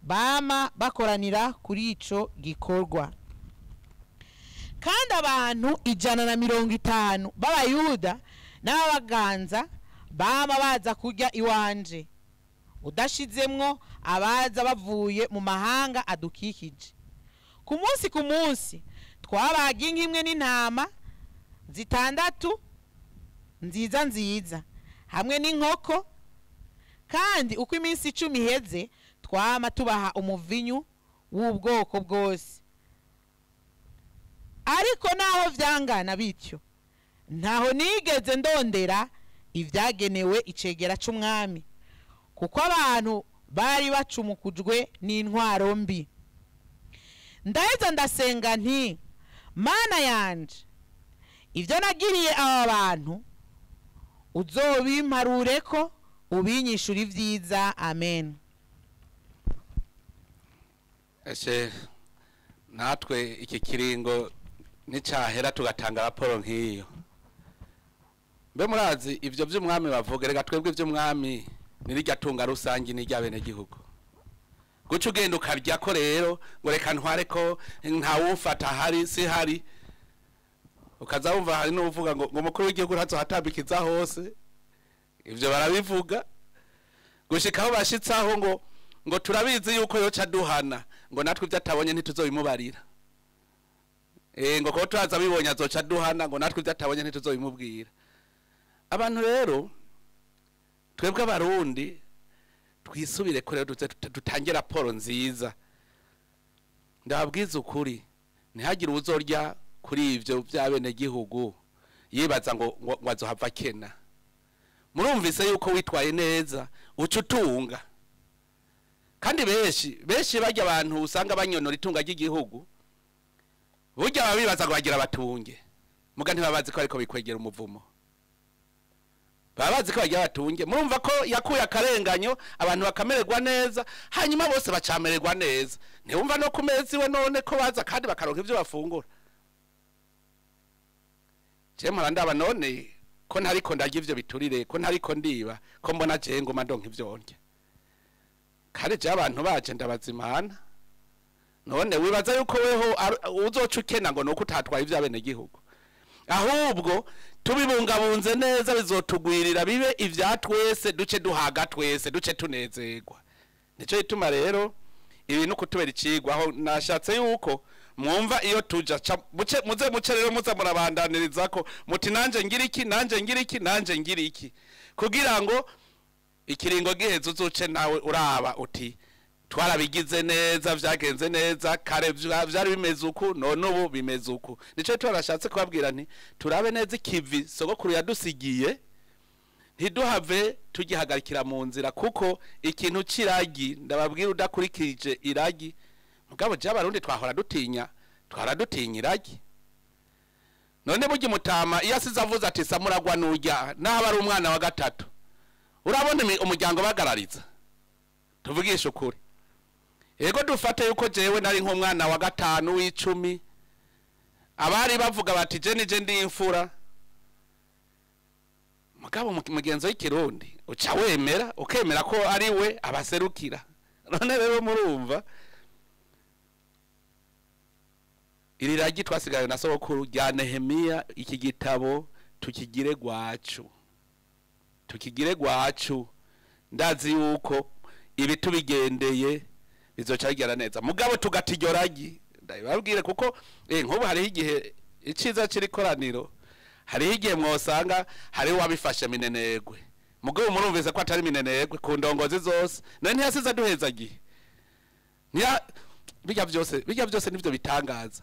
bama bakoranira kuri ico gikorwa. Kandi abantu 150 b'Abayuda n'abaganza bama baza kurya iwanje, udashizemwo abaza bavuye mu mahanga adukikije. Ku munsi ku munsi twabaga inka imwe n'intama 6 nziza nziza hamwe n'inkoko, kandi uko iminsi 10 iheze twama tubaha umuvinyu w'ubwoko bwose. Ariko naho vyangana bityo, ntaho nigeze ndondera ivyagenewe icegera c'umwami, kuko abantu bari bacumukujwe n'intwaro mbi. Ndaheza ndasenga nti Mana yanje, ivyo nagiriye aba bantu uzobimparureko, ubinyishura ivyiza. Amen. Ese natwe iki kiringo nicahera tugatanga raporo nk'iyo. Mbe murazi ivyo vy'umwami bavuga, rega twebwe ivy'umwami nirirya tunga rusangi n'irya bene gihugu. Guca ugenda ukarya ko rero ngo reka ntware ko ntawumfata hari si hari, ukaza wumva hari n'uvuga ngo umukuru w'igihugu ntazohatambikiza hose. Ivyo barabivuga gushika aho bashitsaho ngo turabizi yuko yoca duhana, ngo natwe ivyo atabonye ntituzobimubarira. Ngo ko turaza bibonye azoca duhana, ngo natwe ivyo atabonye ntituzobimubwira. Abantu rero twebwe abarundi twisubire ko rero dutange raporo nziza. Ndababwiza ukuri, ntihagire uzorya kuri ivyo by'abenegihugu yibaza ngo azohava akena. Murumvise yuko witwaye neza uca utunga. Kandi benshi barya abantu usanga banyonora itunga ry'igihugu, burya babibaza ngo bagira batunge, muga ntibabazi ko ariko bikwegera umuvumo. Babazi ko bagira batunge. Murumva ko yakuye akarenganyo, abantu bakamererwa neza, hanyuma bose bacamererwa neza. Ntiwumva no ku meza iwe none ko baza kandi bakaronka ivyo bafungura. Je mpora ndaba none ko ntariko ndarya ivyo biturire, ko ntariko ndiba, ko mbona je ngoma ndonka ivyo ndya. Kandi je abantu baje ndabazimana. None wibaza yuko weho uzoca ukena ngo nuko utatwaye ivy'abenegihugu. Ahubwo tubibungabunze neza bizotugwirira bibe ivya twese, duce duhaga twese, duce tunezerwa. Nico gituma rero ibi no kutubera icigwa, aho nashatse yuko mwumva iyo tuja muze muce rero muza murabandaniriza ko muti nanje ngira iki, nanje ngira iki, nanje ngira iki, kugira ngo ikiringo giheze uzuce nawe uraba uti twarabigize neza, vyagenze neza, kare vyari bimeze uku, none ubu bimeze uku. Nico twarashatse kubabwira nti turabe neza ikivi sogokuru yadusigiye, ntiduhave tugihagarikira mu nzira, kuko ikintu c'iragi ndababwira udakurikije iragi. Mugabo je abarundi twahora dutinya, twahora dutinya iragi. None burya umutama iyo asize avuze ati samuragwa nurya, naho ari umwana wa gatatu, urabona umuryango bagarariza. Tuvugishe ukuri. Ego dufate yuko jewe nari nk'umwana wa gatanu w'icumi, abari bavuga bati je nije ndi imfura. Mugabo mugenzo w'ikirundi uca wemera, ukemera ko ari we abaserukira. None rero murumva iri ragi twasigaye na sogokuru rya Nehemiya, iki gitabo tukigire gwacu, tukigire gwacu. Ndazi yuko ibi tubigendeye bizoca bigera neza, mugabo tugatiryo ragi. Ndabibabwire kuko nkubu hariho igihe iciza c'irikoraniro, hariho igihe mwosanga hariho wabifashe minenegwe, mugabo murumvise ko atari minenegwe ku ndongozi zose. None ntiyasize aduhezagiye. Bijya byose nivyo bitangaza.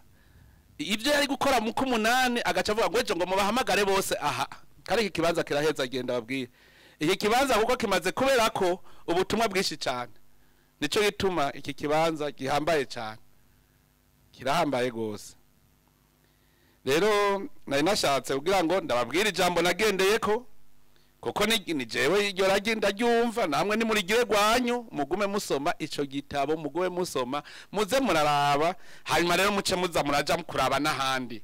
Ibyo yari gukora mu kumunani agaca avuga ngo ejo ngo mubahamagare bose aha. Kandi iki kibanza kiraheza, agenda babwire iki kibanza kuko kimaze kubera ko ubutumwa bwinshi cyane. Nico gituma iki kibanza gihambaye cyane, kirahambaye gose. Rero nari nashatse kugira ngo ndababwire ijambo nagendeye ko, kuko ni jewe iryo ragi ndaryumva, namwe ni murigire gwanyu, mugume musoma ico gitabo, mugume musoma, muze muraraba, hanyuma rero muce muza muraja mukuraba n'ahandi.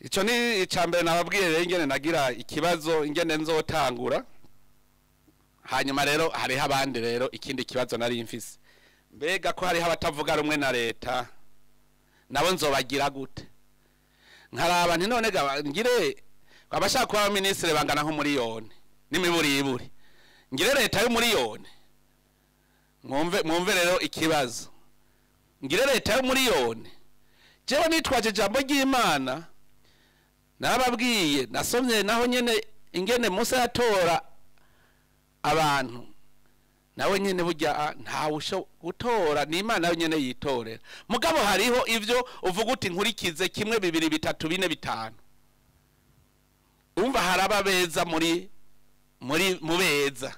Ico ni icambere nababwiye rero ingene nagira ikibazo ingene nzotangura. Hanyuma rero hariho abandi rero ikindi kibazo nari mfise, mbega ko hariho abatavuga rumwe na leta, nabo nzobagira gute? Nkaraba nti none ngire abashaka kuba minisitiri bangana nko miliyoni n'imiburiburi, ngire leta y'umuriyoni. Mwumve rero ikibazo, ngire leta y'umuriyoni. Jewe nitwaje ijambo ry'Imana nababwiye, nasomye naho nyene ingene Musa yatora abantu, nawe nyene burya ntawe usho gutora, ni Imana yo nyene yitorera. Mugabo hariho ivyo uvuga uti nkurikize kimwe, bibiri, bitatu, bine, bitanu. Umva haraba beza muri mu beza.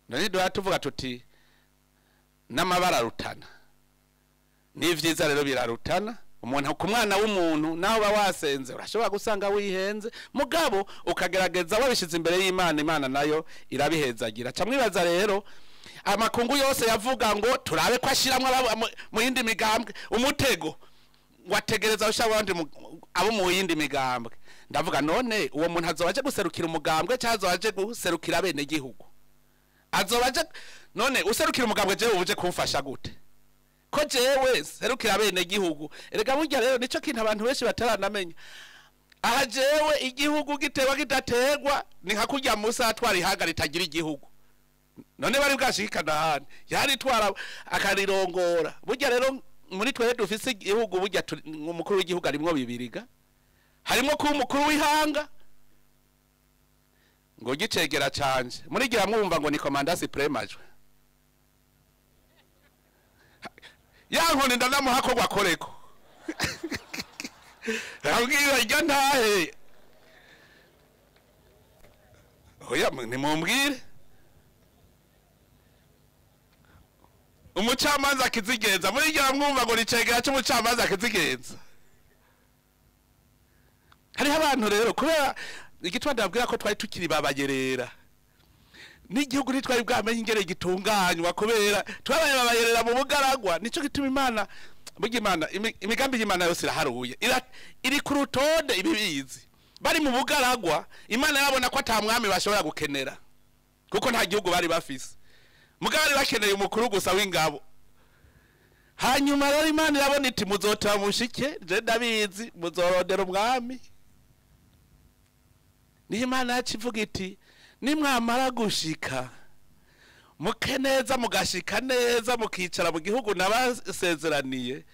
None duha tuvuga tuti n'amabara rutana, n'ivyiza rero birarutana. Umuntu ku mwana w'umuntu naho ba wasenze urashobora gusanga wihenze, mugabo ukagerageza wabishize imbere y'Imana, Imana nayo irabihezagira. Ca mwibaza rero amakungu yose yavuga ngo turabe ko ashiramwe mu yindi migambwe, umutego wategereza usha abandi abo mu yindi migambwe. Ndavuga none uwo muntu azobaje guserukira umugambwe cyangwa azobaje guserukira bene gihugu? Azoba aje none userukira umugambwe, jewe uje kumfasha gute ko jewe serukira bene gihugu? Erega burya rero nico kintu abantu benshi bataranamenya aha. Jewe igihugu gitewa kidaterwa ni nka kurya Musa atwara ihaga ritagira igihugu. None bari bwashikana hano yaritwara akarirongora. Burya rero muri twere dufise igihugu, burya umukuru w'igihugu arimwo bibiriga, harimo kuba umukuru w'ihanga ngo gicegera canje murigira mwumva ngo ni commandant suprême ajwe ya nkoni ndanamuha ko gwakoreko abwira iryo ntahe. Oya, nimumbwire umucamanza akizigenza, murigira mwumva ngo nicegera c'umucamanza akizigenza. Hariho abantu rero, kubera igituma ndababwira ko twari tukiri babayerera n'igihugu, ntitwari bwamenye ingene gitunganywa kubera twabaye babayerera mu bugaragwa. Nico gituma Imana, burya Imana, imigambi y'Imana yose iraharuye, iri ku rutonde ibibizi. Bari mu bugaragwa, Imana yarabona ko ata mwami bashobora gukenera kuko nta gihugu bari bafise, mugabo bari bakeneye umukuru gusa w'ingabo. Hanyuma rero Imana irabona iti: "Muzotaba mushike, je ndabizi muzorondera umwami." Niho Imana yacu ivuga iti: "Nimwamara gushika muke neza, mugashika neza, mukicara mu gihugu nabasezeraniye,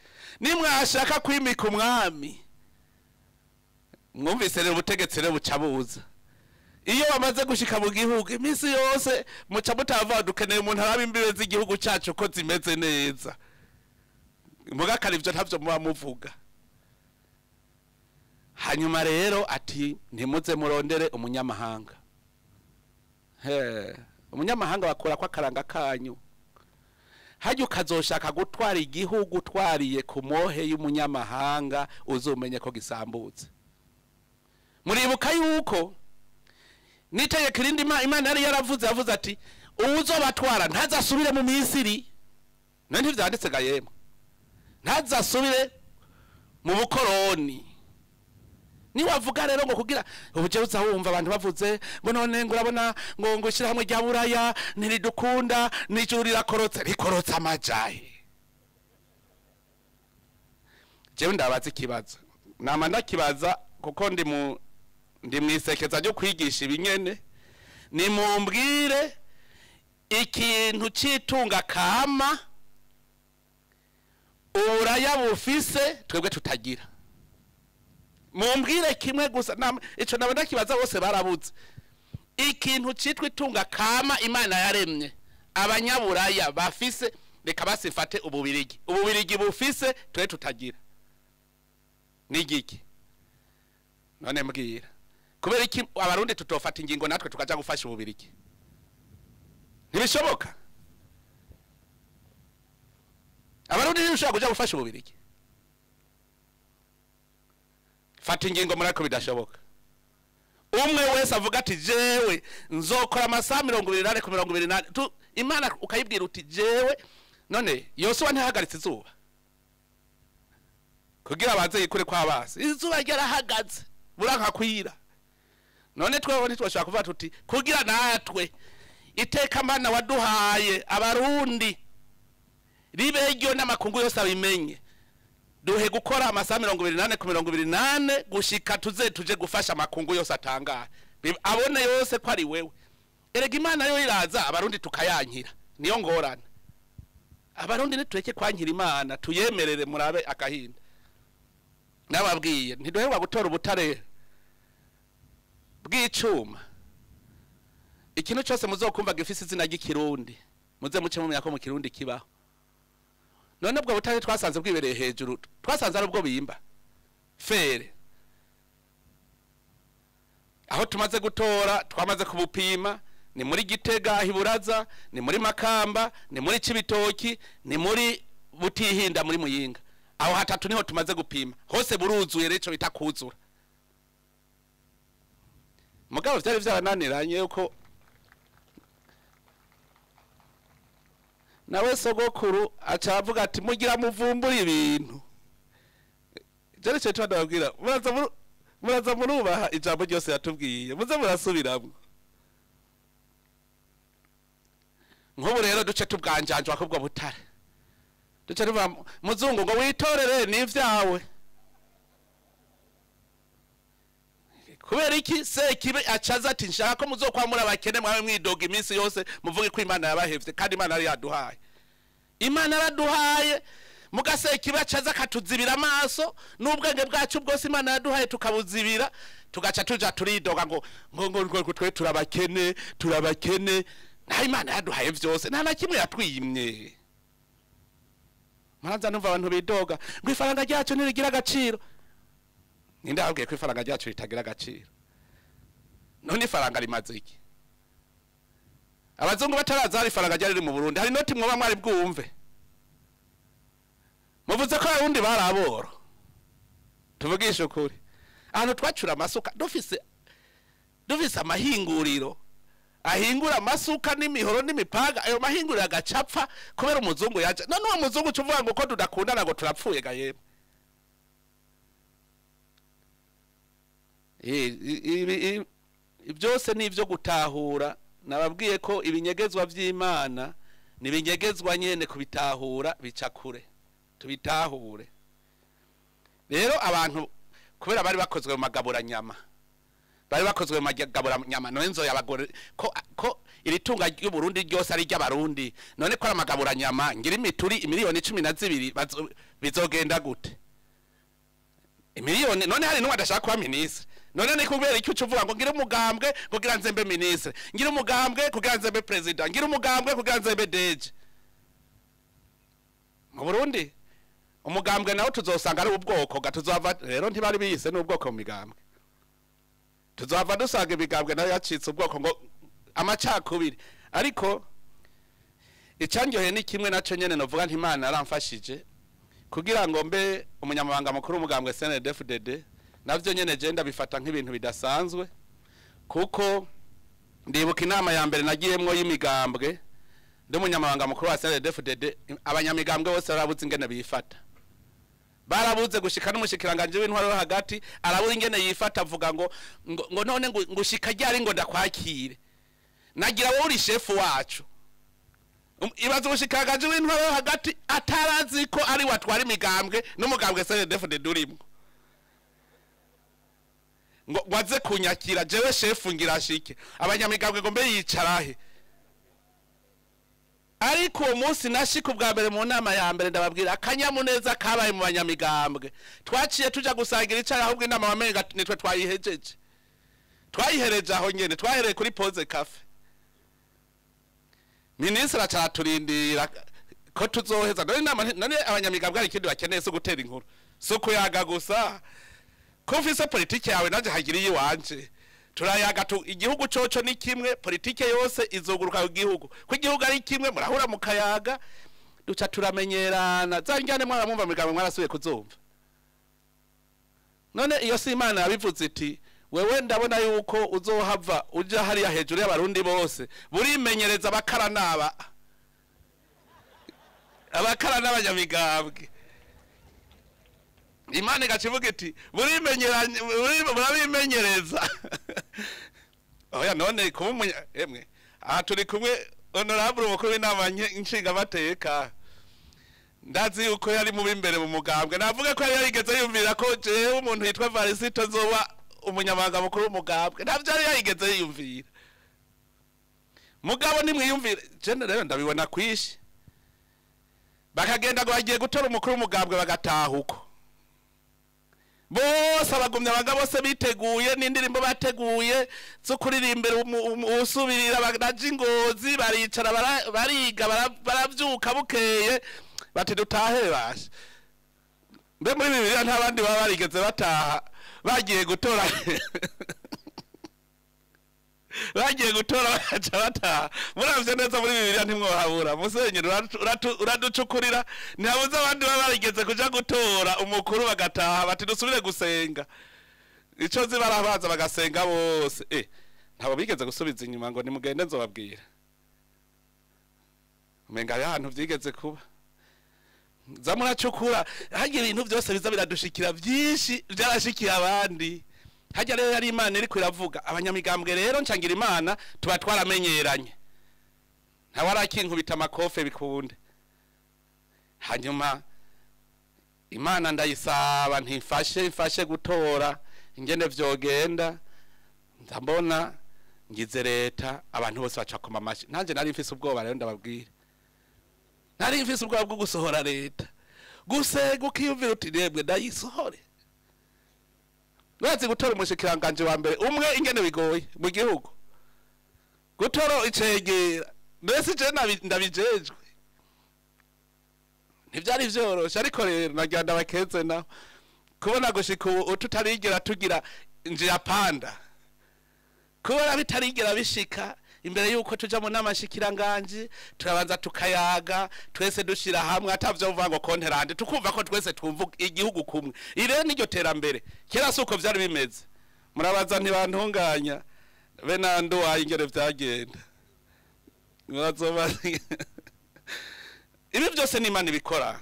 nimwashaka kwimika umwami." Mwumvise rero, ubutegetsi rero buca buza iyo bamaze gushika mu gihugu. Iminsi yose muca mutava: "Dukeneye umuntu araba imbibe z'igihugu cyacu ko zimeze neza." Mugakara ivyo ntavyo muba muvuga. Hanyuma rero ati: "Ntimuze murondere umunyamahanga." He, umunyamahanga bakura ko akaranga kanyu. Hajya ukazoshaka gutwara igihugu utwariye ku mohe y'umunyamahanga, uzumenye ko gisambutse. Muribuka yuko n'itegeko irindi Imana yari yaravuze, yavuze ati: "Uwuzobatwara ntazasubire mu Misiri." None ntivyanditse ga yemwe? Ntazasubire mu bukoroni. Niwavuga rero ngo kugira ubuje, uza wumva abantu bavuze ngo none ngo urabona ngo ishyirahamwe rya Buraya ntiridukunda, n'ijuru rirakorotse, rikorotse amajahe. Jewe ndabaza ikibazo, nama ndakibaza kuko ndi mwisekeza ryo kwigisha ibinyene. Nimumbwire ikintu citunga kama Uburaya bufise twebwe tutagira. Mumbwire kimwe gusa. Ico nabo ndakibaza, bose barabuze. Ikintu citwa itunga kama Imana yaremye abanyaburaya bafise, reka basifate Ububirigi, Ububirigi bufise twe tutagira nigiki? None mbwira, kubera iki Abarundi tutofata ingingo natwe tukaja gufasha Ububirigi? Ntibishoboka. Abarundi ntibishobora kuja gufasha Ububirigi. Fata ingingo muri ako bidashoboka. Umwe wese avuga ati: "Jewe nzokora amasaha 24 ku 24." Imana ukayibwira uti: "Jewe." None Yosuwa ntihagaritse izuba kugira baze yikure kw'abasi? Izuba ryarahagaze buranka kwira. None tweho ntitwashobora kuvuga tuti kugira natwe iteka Mana waduhaye Abarundi ribe ryo n'amakungu yose abimenye, duhe gukora amasaha 24 ku 24 gushika tuze tuje gufasha amakungu yose atangaye, abone yose ko ari wewe. Erega Imana yo iraza, Abarundi tukayankira, niyo ngorane. Abarundi nitureke kwankira Imana, tuyemerere murabe akahinda. Nababwiye, ntiduheruka gutora ubutare bw'icuma. Ikintu cyose muzokumva gifise izina ry'Ikirundi, muze muce mumenya ko mu Kirundi kibaho. None ubwo butare twasanze bwibereye hejuru, twasanze ari ubwo bimba fer. Aho tumaze gutora, twamaze kubupima, ni muri Gitega aho Iburaza, ni muri Makamba, ni muri Cibitoki, ni muri Butihinda muri Muyinga. Aho hatatu niho tumaze gupima hose, buruzuye. Rero ico bita kuzura, mugabo vyari vyarananiranye yuko nawe sogokuru aca avuga ati: "Mugira muvumbura ibintu." Jere cyo ndababwira, muraza murubaha ijambo ryose yatubwiye, muze murasubiramwo. Nk'ubu rero duce tubwanjanjwa kubwo butare, duce tuvuga muzungu ngo witorere n'ivyawe. Kubera iki Sekibi acaza ati nshaka ko muzokwamura abakene mwawe mwidoga iminsi yose muvuge ko Imana yabahevye, kandi Imana yari yaduhaye. Imana yaraduhaye, muga Sekibi acaza akatuzibira amaso n'ubwenge bwacu bwose Imana yaduhaye tukabuzibira, tugaca tuja turidoga ngo ngo ngo ngo twe turabakene, turabakene. Nta Imana yaduhaye vyose, nta na kimwe yatwimye. Muraza numva abantu bidoga ngo ifaranga ryacu ntirigira agaciro. Ninde ababwiye ko ifaranga ryacu ritagira agaciro? None ifaranga rimaze iki? Abazungu bataraza hari ifaranga ryari riri mu Burundi, hari inoti mwoba mwari bwumve. Muvuze ko abarundi bari aboro. Tuvugishe ukuri. Ahantu twacura amasuka, dufise amahinguriro ahingura amasuka n'imihoro n'imipanga, ayo mahinguriro agacapfa kubera umuzungu yaje. None uwo muzungu ucuvuga ngo ko tudakundana ngo turapfuye ga yemwe. Byose ni ibyo gutahura. Nababwiye ko ibinyegezwa by'Imana ni ibinyegezwa nyene, kubitahura bica kure, tubitahure. Rero abantu kubera bari bakozwe mu magaburanyama, bari bakozwe mu magaburanyama, none nzo yabagore ko iri tunga ry'u Burundi ryose ari ry'abarundi, none ko ari amagaburanyama ngira imituri imiliyoni 12 bizogenda gute? Imiliyoni none hari n'umwe adashaka kuba ministre. None ni kubera iki ucuvuga ngo ngira umugambwe kugira nzembe ministre, ngira umugambwe kugira nzembe president, ngira umugambwe kugira nzembe DG? Mu Burundi umugambwe nawo tuzosanga ari ubwoko ga tuzova rero ntibari biyise n'ubwoko mu migambwe. Tuzova dusanga imigambwe nayo yacitse ubwoko ngo amacakubiri. Ariko icandyoheye ni kimwe naco nyene novuga nti Imana yaramfashije kugira ngo mbe umunyamabanga mukuru w'umugambwe CNDD-FDD, navyo nyene je ndabifata nk'ibintu bidasanzwe, kuko ndibuka inama ya mbere nagiyemwo y'imigambwe ndi umunyamabanga mukuru wa CNDD-FDD, abanyamigambwe bose barabuze ingene bifata. Barabuze gushika n'umushikiranganje w'intwaro yo hagati arabura ingene yifata, avuga ngo ngo none ngushika ryari ngo ndakwakire, nagira wowe uri chef wacu. Ibaze umushikiranganje w'intwaro yo hagati atarazi ko ari watwara imigambwe n'umugambwe CNDD-FDD urimwo, ngo waze kunyakira jewe chef ngira shike, abanyamigambwe ngo mbe yicarahe. Ariko uwo munsi nashika ubwa mbere mu nama ya mbere, ndababwira akanyamuneza kabaye mu banyamigambwe. Twaciye tuja gusangira icayi, ahubwo inama wamenga nitwe twayihejeje, twayihereje aho nyene, twahereye kuri pause cafe. Minisitiri acaturindira ko tuzoheza. None inama, none abanyamigambwe hari ikindi bakeneye so gutera inkuru, so kuyaga gusa. Ko ufise politike yawe nanje hagira iyiwanje, turayaga igihugu coco ni kimwe, politike yose izoguruka ku gihugu, ko igihugu ari kimwe, murahura mukayaga, duca turamenyerana. Za njyane mwaramwumva migambwe mwarasubiye kuzumva. None iyo si Imana yabivuze iti wewe ndabona yuko uzohava uja hariya hejuru y'abarundi bose, burimenyereza abakara naba abakara n'abanyamigambwe. Imana igaca ivuga iti murabimenyereza. Oya none kuba emwe aha turi kumwe honorable umukuru w'inama nshingamateka, ndazi yuko yari mu b'imbere mu mugambwe, navuga ko yari yarigeze yumvira ko jewe umuntu yitwa Varisito azoba umunyamabanga mukuru w'umugambwe, ntavyo yari yarigeze yiyumvira. Mugabo nimwiyumvire, je rero ndabibona kwishi, bakagenda ngo bagiye gutora umukuru w'umugambwe bagataha uko bose abagumya abanga bose biteguye n'indirimbo bateguye zo kuririmbira usubirira baraja ingozi, baricara bariga baravyuka bukeye bati dutahe basha. Mbe muri Bibiliya nta bandi baba barigeze bataha bagiye gutora, bagiye gutora bagaca bataha. Muravye neza muri Bibiliya ntimwohabura, musenyeri uraducukurira, ntihabuze abandi baba barigeze kuja gutora umukuru bagataha bati dusubire gusenga. Ico nzi barabaza bagasenga bose. Ntabwo bigeze gusubiza inyuma ngo nimugende nzobabwira. Umenga hari ahantu vyigeze kuba. Za muracukura, harya ibintu byose biza biradushikira byinshi byarashikiye abandi. Harya rero yari Imana iriko iravuga, abanyamigambwe rero ncangira Imana tuba twaramenyeranye. Ntawe arakinkubita amakofe bikunde. Hanyuma Imana ndayisaba ntifashe mfashe gutora ingene vyogenda, ndabona ngize leta abantu bose baca koma amashi. Nanje nari mfise ubwoba rero, ndababwira, nari mfise ubwoba bwo gusohora leta, gusega ukiyumvira uti rebwe ndayisohore. Urazi gutora umushikiranganje wa mbere umwe ingene bigoye mu gihugu, gutora icegera mbese je ndabijejwe ntivyari vyoroshe. Ariko rero nagira ndabakeze naho kubona gushika ubu tutarigera tugira njia panda, kubona bitarigera bishika imbere yuko tuja mu nama nshikiranganje turabanza tukayaga twese dushira hamwe, atavyo uvuga ngo konterande, tukumva ko twese twumva igihugu kumwe. Ire niryo terambere, kera suko vyari bimeze. Murabaza ntibantunganya be nanduwaye ingere vyagenda, murazoba ibi byose ni Imana ibikora.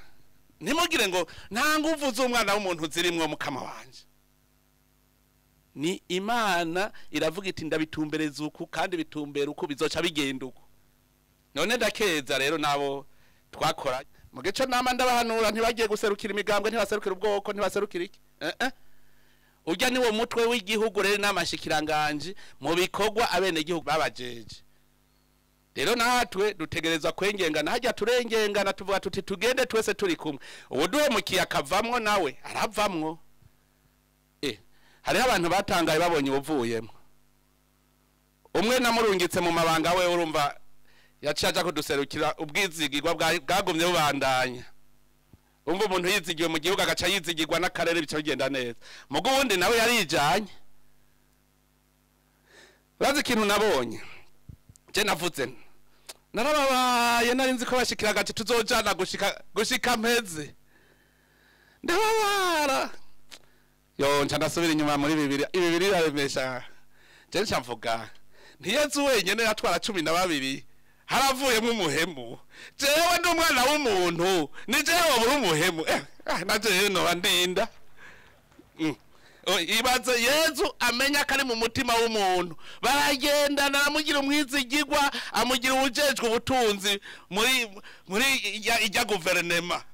Ntimugire ngo nta nguvu z'umwana w'umuntu zirimwo mukama wanje, ni Imana iravuga iti ndabitumbereza uku kandi bitumbera uku, bizoca bigenda uku. None ndakeza rero nabo twakora mu gice nama ndabahanura, ntibagiye guserukira imigambwe, ntibaserukira ubwoko, ntibaserukira iki, ujya niwo mutwe w'igihugu rero n'amashikiranganje mu bikorwa abene gihugu babajeje. Rero natwe dutegerezwa kwengengana, hajya turengengana tuvuga tuti tugende twese turi kumwe. Ubu duhemukiye akavamwo nawe aravamwo. Hariho abantu batangaye babonye ubuvuyemo. Umwe namurungitse mu mabanga we, urumva yaciye aja kuduserukira, ubwizigirwa bwagumye bubandanya. Umva umuntu yizigiwe mu gihugu agaca yizigirwa n'akarere, bica bigenda neza. Mugo wundi nawe yarijanye. Urazi ikintu nabonye? Je navuze narababaye, nari nzi ko bashikiragaje tuzojana gushika mpeze, ndababara yo nca ndasubira inyuma muri bibiri. Ibi bibiri biraremesha. Je nca mvuga nti Yezu wenyene yatwara 12 haravuyemo umuhemu, jewe ndi umwana w'umuntu, ni jewe wobura umuhemu, na jewe noba ndinda. Ibaze Yezu amenya ko ari mu mutima w'umuntu, baragendana, amugira umwizigirwa, amugira uwujejwe ubutunzi muri ijya guverinema,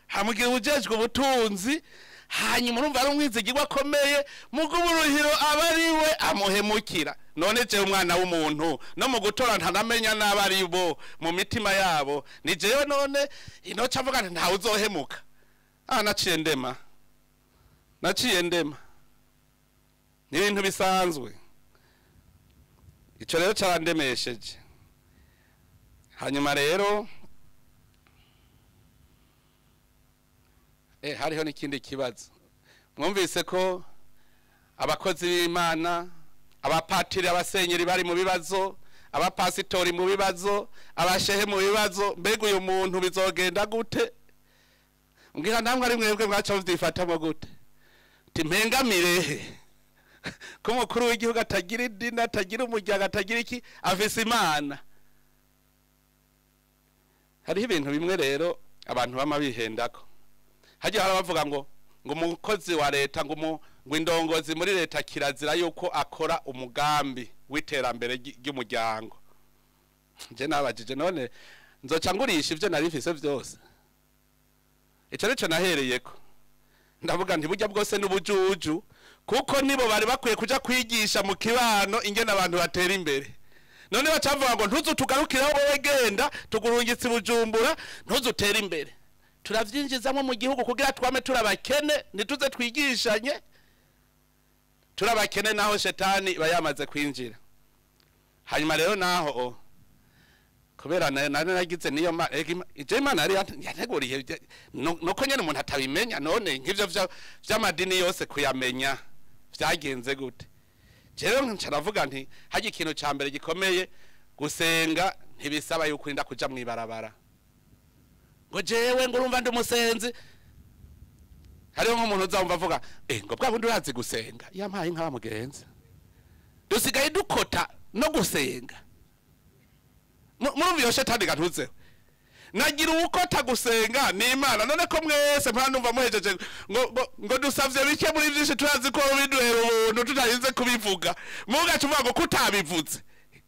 amugira uwujejwe ubutunzi. Hanyuma urumva ari umwizigirwa akomeye, mugo uburuhiro aba ari we amuhemukira. None jewe umwana w'umuntu no mu gutora ntanamenya n'abo ari bo mu mitima yabo, ni jewe none inoca avuga nti ntawe uzohemuka. Naciye ndema, naciye ndema, ni ibintu bisanzwe. Ico rero carandemesheje. Hanyuma rero hariho n'ikindi kibazo. Mwumvise ko abakozi b'Imana, abapatiri, abasenyeri bari mu bibazo, abapasitori mu bibazo, abashehe mu bibazo. Mbega uyu muntu bizogenda gute? Mbwira namwe ari mwebwe mwaca muvyifatamo gute? Ti mpengamirehe ko umukuru w'igihugu atagira idini, atagira umuryango, atagira iki, afise Imana. Hariho ibintu bimwe rero abantu bama bihendako. Hajya harabavuga ngo umukozi wa leta, ngo indongozi muri leta kirazira yuko akora umugambi w'iterambere ry'umuryango. Je nabajije none nzoca ngurisha ivyo nari mfise vyose. Ico nico nahereyeko. Ndavuga nti burya bwose n'ubujuju, kuko nibo bari bakwiye kuja kwigisha mu kibano ingene abantu batera imbere. None bacavuga ngo ntuzutugarukiraho wowe, genda tugurungitse Bujumbura, ntuzutere imbere. Turavyinjizamwo mu gihugu kugira twame turabakene, ntituze twigishanye turabakene, naho shetani iba yamaze kwinjira. Hanyuma rero naho kubera nari nagize niyo ije Imana yari yateguriye, nuko nyene umuntu atabimenya. None nk'ivyo vy'amadini yose kuyamenya vyagenze gute? Jewe nca navuga nti hajya ikintu ca mbere gikomeye, gusenga ntibisaba yuko urinda kuja mw'ibarabara ngo jewe ngo urumva ndi umusenzi. Hariho nk'umuntu uzumva avuga ngo bwa bundi urazi gusenga, yampaye inka bamugenza. Dusigaye dukota no gusenga. Murumva iyo shetani gantuzeho. Nagira uwukota gusenga ni Imana. None ko mwese mpa muhejeje ngo dusavye bike muri vyinshi, turazi ko biduhera ubuntu tutarinze kubivuga, mugaca uvuga ngo kutabivuze.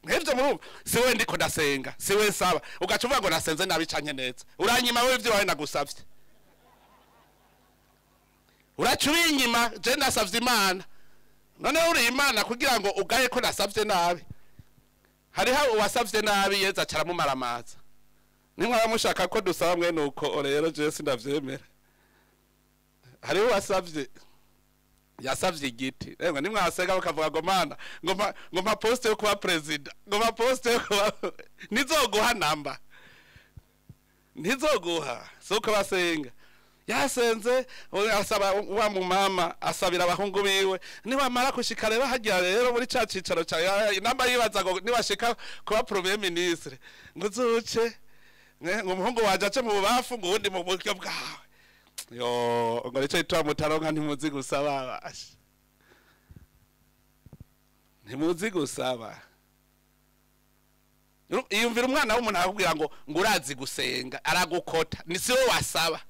Nk'ivyo murumva, si we ndiko ndasenga, si we nsaba, ugaca uvuga ngo nasenze nabi canke neza. Uranyima wewe ivyo wawe nagusavye, uraca ubinyima. Je nasavye Imana, noneho uri Imana kugira ngo ugaye ko nasavye nabi? Hariho uwasavye nabi, Yezu aca aramumaramaza. Nimwaba mushaka ko dusaba mwene uko rero, jewe sindavyemera. Hariho uwasavye, yasavye igiti. Emwe, nimwasenga bakavuga ngo Mana, ngo mpa poste yo kuba president, ngo mpa poste yo kuba, nizoguha namba, ntizoguha. Suko basenga. Yasenze asaba wa mumama asabira abahungu biwe, niwamara kushika rero hajya rero muri ca cicaro ca namba, yibaza ngo niwashika kuba premier ministre ngo uzuce ngo umuhungu wanje ace mu bubafu, ngo uwundi mu buryo bwawe. Yo, ngo nico gituma mutaronka, ntimuzi gusaba. Basha, ntimuzi gusaba. Iyumvira umwana w'umuntu akakubwira ngo urazi gusenga, aragukota, ni si wowe wasaba.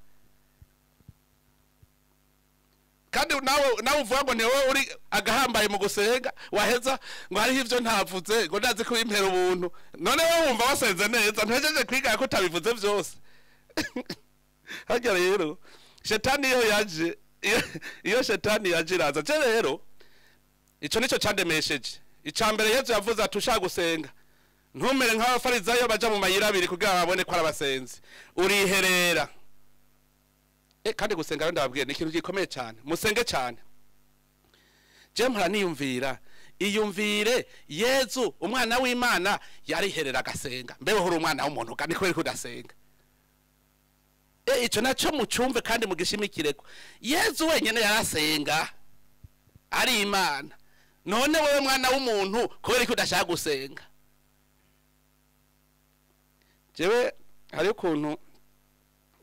Kandi nawe uvuga ngo ni wowe uri agahambaye mu gusenga, waheza ngo hariho ivyo ntavuze, ngo ndazi ko bimpera ubuntu. None wowe wumva wasenze neza, ntuhejeje kwiga ko utabivuze vyose? Harya rero shetani iyo yaje, iyo shetani yaje iraza. Je rero ico nico candemesheje. Ica mbere, Yezu yavuze ati: "Ushaka gusenga, ntumere nk'abafarizayo baja mu mayira abiri kugira babone ko ari abasenzi, uriherera." Kandi gusenga rero, ndababwiye, ni ikintu gikomeye cyane. Musenge cyane. Je mpora niyumvira, iyumvire Yezu umwana w'Imana yariherera agasenga, mbeho uri umwana w'umuntu kandi kubera ko udasenga? Ico naco mucumve kandi mugishimikireko. Yezu wenyene yarasenga ari Imana, none wewe mwana w'umuntu kubera ko udashaka gusenga? Jewe hari ukuntu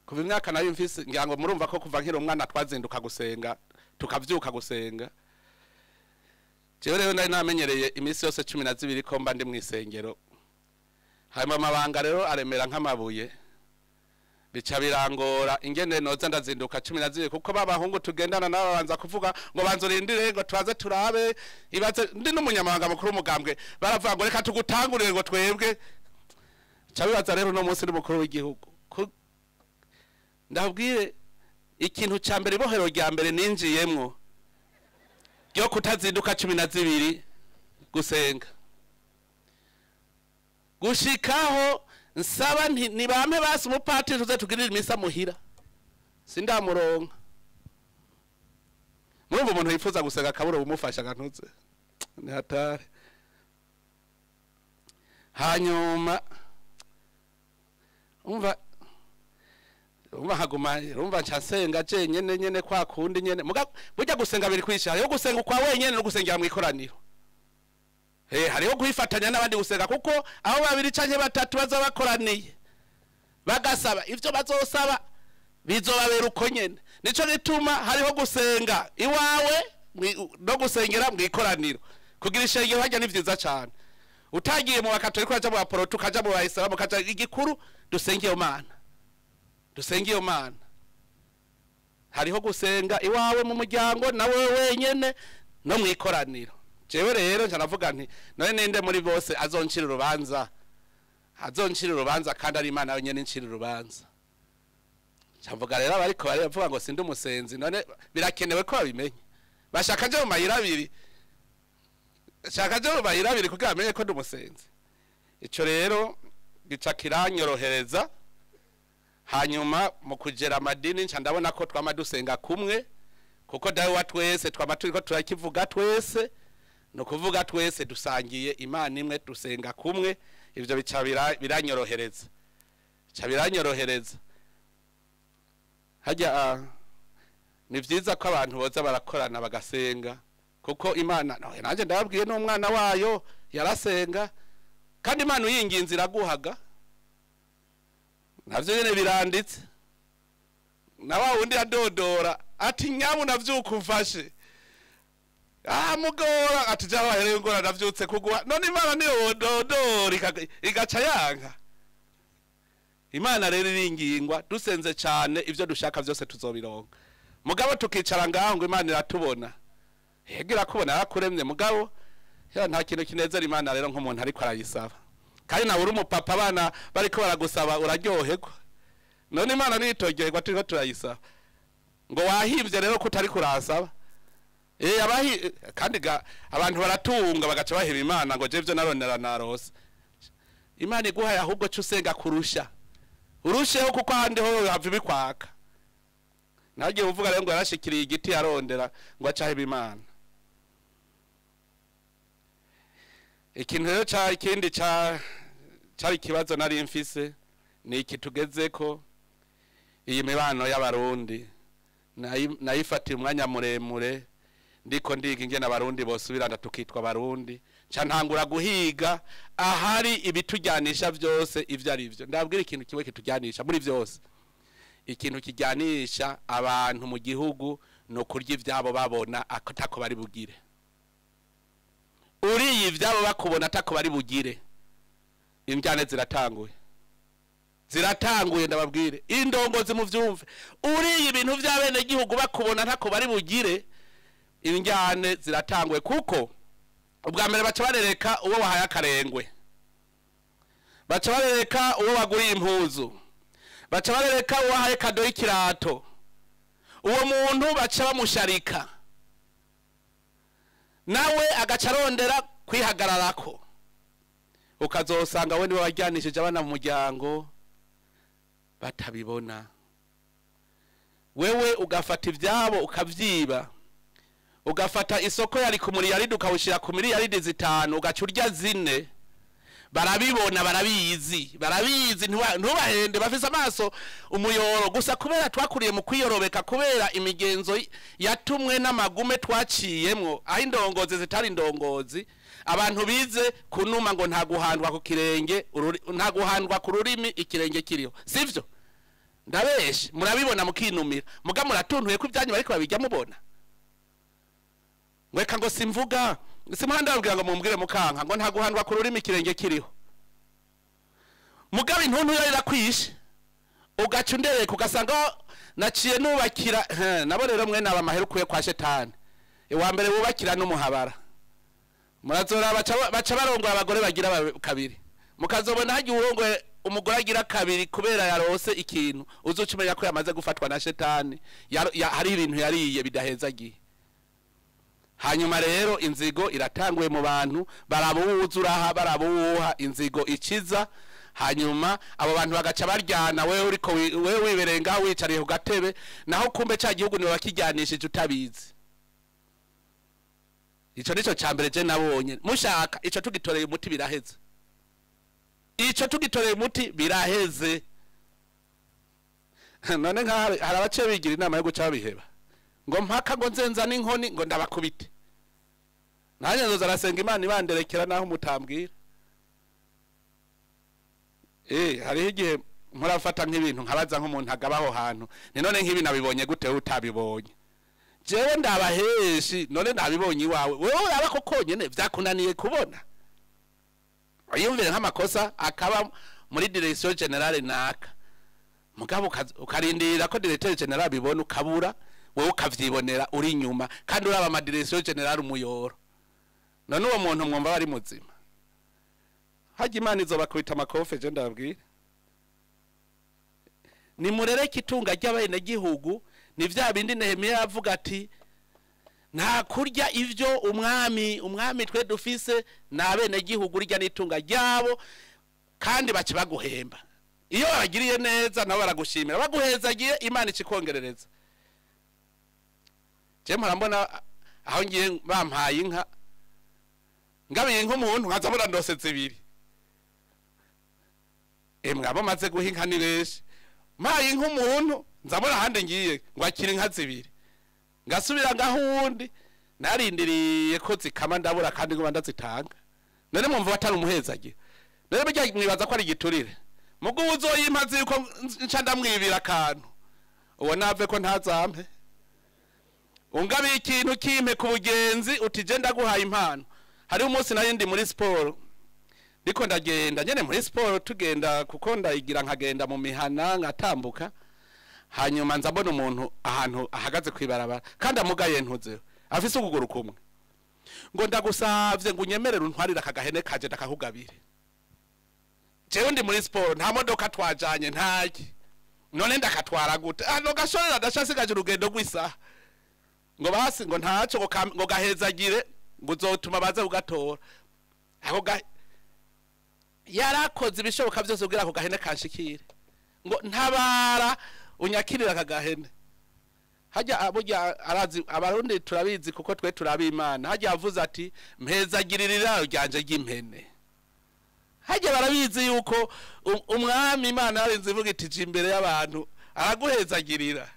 kuva imyaka nayo mfise, ngira ngo murumva ko kuva nkiri umwana twazinduka gusenga, tukavyuka gusenga. Jewe rero nari namenyereye iminsi yose 12 ko mba ndi mw'isengero. Hanyuma amabanga rero aremera nk'amabuye, bica birangora ingene noza ndazinduka 12, kuko babahungu tugendana nabo babanza kuvuga ngo banza urindire, ngo tubaze turabe. Ibaze ndi n'umunyamabanga mukuru w'umugambwe, baravuga ngo reka tugutangurire, ngo twebwe ca bibaza. Rero uno munsi ni mukuru w'igihugu. Ndabwire ikintu ca mbere, ibohero rya mbere ninjiyemwo ryo kutazinduka 12 gusenga, gushikaho nsaba nti nibampe basi umupatiri tuze tugirire imisa muhira, sindamuronka. Murumva umuntu yifuza gusenga akabura ubumufasha agantuze, ni hatari. Hanyuma umva haguma, urumva nca nsenga jenyene nyene kwa kundi nyene. Muga burya gusenga biri kwisha: hariho gusenga ukwa wenyene no gusengera mu ikoraniro. He, hariho kwifatanya n'abandi gusenga, kuko aho babiri canke batatu baza bakoraniye bagasaba, ivyo bazosaba bizobabera uko nyene. Nico gituma hariho gusenga iwawe no gusengera mu ikoraniro. Kugira ishengero harya ni vyiza cane. Utagiye mu bakatolika, ukaja mu baporoto, ukaja mu bayisilamu, ukaja, igikuru dusenge iyo Mana, dusenge iyo Mana. Hariho gusenga iwawe mu muryango nawe wenyene no mu ikoraniro. Jewe rero nca navuga nti: none ninde muri bose azoncira urubanza, azoncira urubanza kandi ari Imana yonyene incira urubanza? Nca rero abariko baravuga ngo sindi umusenzi, none birakenewe ko babimenya? Bashaka nje mu mayira abiri, shaka nje mu mayira abiri kugira bamenye ko ndi umusenzi. Ico rero gica kiranyorohereza. Hanyuma mu kugera amadini, nca ndabona ko twama dusenga kumwe, kuko dawe wa twese twama turiko turakivuga twese, ni ukuvuga twese dusangiye Imana imwe, dusenga kumwe. Ivyo bica biranyorohereza, bica biranyorohereza. Hajya ni vyiza ko abantu boza barakorana bagasenga, kuko Imana no, nanjye ndababwiye, n'umwana wayo yarasenga. Kandi Imana uyinginze iraguhaga, navyo nyene biranditse. Na wa wundi adodora ati: "Nyabu navyuka umfashe." Ah, mugora ati: "Jaho wahereye ngora navyutse kuguha." None Imana niyo wododora igaca yanka? Imana rero iringingwa. Dusenze cyane, ivyo dushaka byose tuzobironka. Mugabo tukicara ngaho ngo Imana iratubona, yego irakubona, yarakuremye, mugabo Ya, nta kintu kinezera Imana rero nk'umuntu ariko arayisaba. Kandi nawe uri umupapa, abana bariko baragusaba uraryoherwa. None Imana nitoryoherwa turiko turayisaba? Ngo wahivye rero ko utari kurasaba. Abahi kandi ga abantu baratunga bagaca baheba Imana ngo je ivyo naronera narose. Imana iguhaye ahubwo cyo usenga kurusha. Urusheho kuko ahandi ho hava ibikwaka. Nagiye uvuga rero ngo yarashikiriye igiti yarondera ngo acaheba Imana. Ikintu rero ca ikindi ca cari ikibazo nari mfise ni iki tugezeko, iyi mibano y'Abarundi nayifatiye umwanya muremure ndiko ndiga ingene Abarundi bosubirana tukitwa Abarundi. Nca ntangura guhiga ahari ibitujyanisha vyose ivyo ari vyo. Ndabwira ikintu kimwe kitujyanisha muri vyose. Ikintu kijyanisha abantu mu gihugu no kurya ivyabo babona atako bari bugire. Uriye ivyabo bakubona atako bari bugire. Imbyane ziratanguye. Ziratanguye ndababwire. Indongozi mu vyumve. Uriye ibintu vy'abene gihugu bakubona ntako bari bugire. Injyane ziratanguye kuko ubwa mbere baca barereka uwo wahaye akarengwe. Baca barereka uwo waguriye impuzu. Baca barereka uwo wahaye kado y'ikirato. Uwo muntu baca bamusharika. Nawe agaca arondera kwihagararako. Ukazosanga we niwe wajyanishije abana mu muryango batabibona. Wewe ugafata ivyabo ukavyiba. Ugafata isoko yari ku miliyaridi ukawushira ku miliyaridi 5 ugaca urya 4. Barabibona, barabizi, barabizi, ntubahende, bafise amaso umuyoro gusa. Kubera twakuriye mu kwiyorobeka, kubera imigenzo yatumwe n'amagume twaciyemwo, aho indongozi zitari indongozi, abantu bize kunuma ngo nta guhandwa ku kirenge, nta guhandwa ku rurimi ikirenge kiriho, sivyo? Ndabeshe, murabibona mukinumira, muga muratuntuye ko ibyanyu bariko babijya mubona. Ngweka ngo simvuga, simuhanda babwira ngo mumbwire mukanka ngo nta guhandwa ku rurimi ikirenge kiriho. Mugabe intuntu yo irakwishe, ugaca undereka ugasanga naciye nubakira, nabo rero mwe naba mahera ukuye kwa shetani. Iwa mbere wubakira n'umuhabara. Murazora baca barongora abagore bagira kabiri. Mukazobona hagiye urongoye umugore agira kabiri kubera yarose ikintu, uzucumenya ko yamaze gufatwa na shetani, hari ibintu yariye bidahezagiye. Hanyuma rero inzigo iratanguye mu bantu, barabuwuzuraha, barabuwuha, inzigo ikiza. Hanyuma abo bantu bagaca baryana, wewe uriko wewe wiberenga wicariye ku gatebe, naho kumbe ca gihugu niwe bakijyanishije utabizi. Ico nico ca mbere je nabonye. Mushaka ico tugitoreye umuti biraheze. Ico tugitoreye umuti biraheze. None nka hari abace bigira inama yo guca biheba. Ngo mpaka ngo nzenza n'inkoni ngo ndabakubite. Nanjye nzoza arasenga Imana ibanderekera naho mutambwira. Hariho igihe murafata nk'ibintu nkabaza nk'umuntu agabaho hantu. Ni none nk'ibi nabibonye gute utabibonye? Jewe ndabaheshi none nabibonye iwawe. Wewe uraba ko konyene vyakunaniye kubona. Ayumvire nk'amakosa akaba muri direction generale naka. Mugabo ukarindira ko directeur general bibona ukabura, wewe ukavyibonera uri nyuma kandi uraba ama direction general umuyoro. None uwo muntu mwumva bari muzima. Haji Imana izobakubita amakofe je ndababwira. Ni murereke itunga ry'abene gihugu, ni vya bindi Nehemiya avuga ati nta kurya ivyo umwami twe dufise na bene gihugu urya n'itunga ryabo, kandi baci baguhemba. Iyo babagiriye neza nabo baragushimira, baguhezagiye Imana ikikongerereza. Je mpora aho ngiye bampaye inka, ngabiye nk'umuntu nkaza mbona ndose zibiri. Emwe maze guha inka ni benshi, mpaye inka umuntu nzabona ahandi ngiye ngo akire inka zibiri, ngasubira ngaho uwundi narindiriye ko zikama ndabura kandi ngo ndazitanga. None mwumva batari umuhezagiye. None burya mwibaza ko ari igiturire. Mugo uzoyimpa ziko nca ndamwibira akantu, uwo nave ko ntazampe. Ungabiye ikintu kimpe ku bugenzi uti je ndaguhaye impano. Hari umunsi nari ndi muri siporo, ndiko ndagenda nyene muri siporo tugenda kuko ndayigira nkagenda mu mihana nkatambuka. Hanyuma nza mbona umuntu ahantu ahagaze kwibarabara kandi amugaye ntuzeho, afise ukuguru kumwe. Ngo ndagusavye ngo unyemerere untwarire aka gahene kaje ndakakugabire. Jewe ndi muri siporo, nta modoka twajanye, ntaki. None ndakatwara gute? Ano gashorera ndashasigaje urugendo rw'isaha. Ngo basi ngo ntaco, ngo gahezagire, ngo uzotuma baze kugatora. Ako yarakoze ibishoboka byose kugira ako gahene kanshikire. Ngo ntabara unyakirira aka gahene. Hajya burya arazi abarundi turabizi kuko twe turabimana. Hajya avuze ati mpezagirira iraro ryanje ry'impene. Hajya barabizi yuko umwami Imana yarinze ivuga iti jya imbere y'abantu araguhezagirira.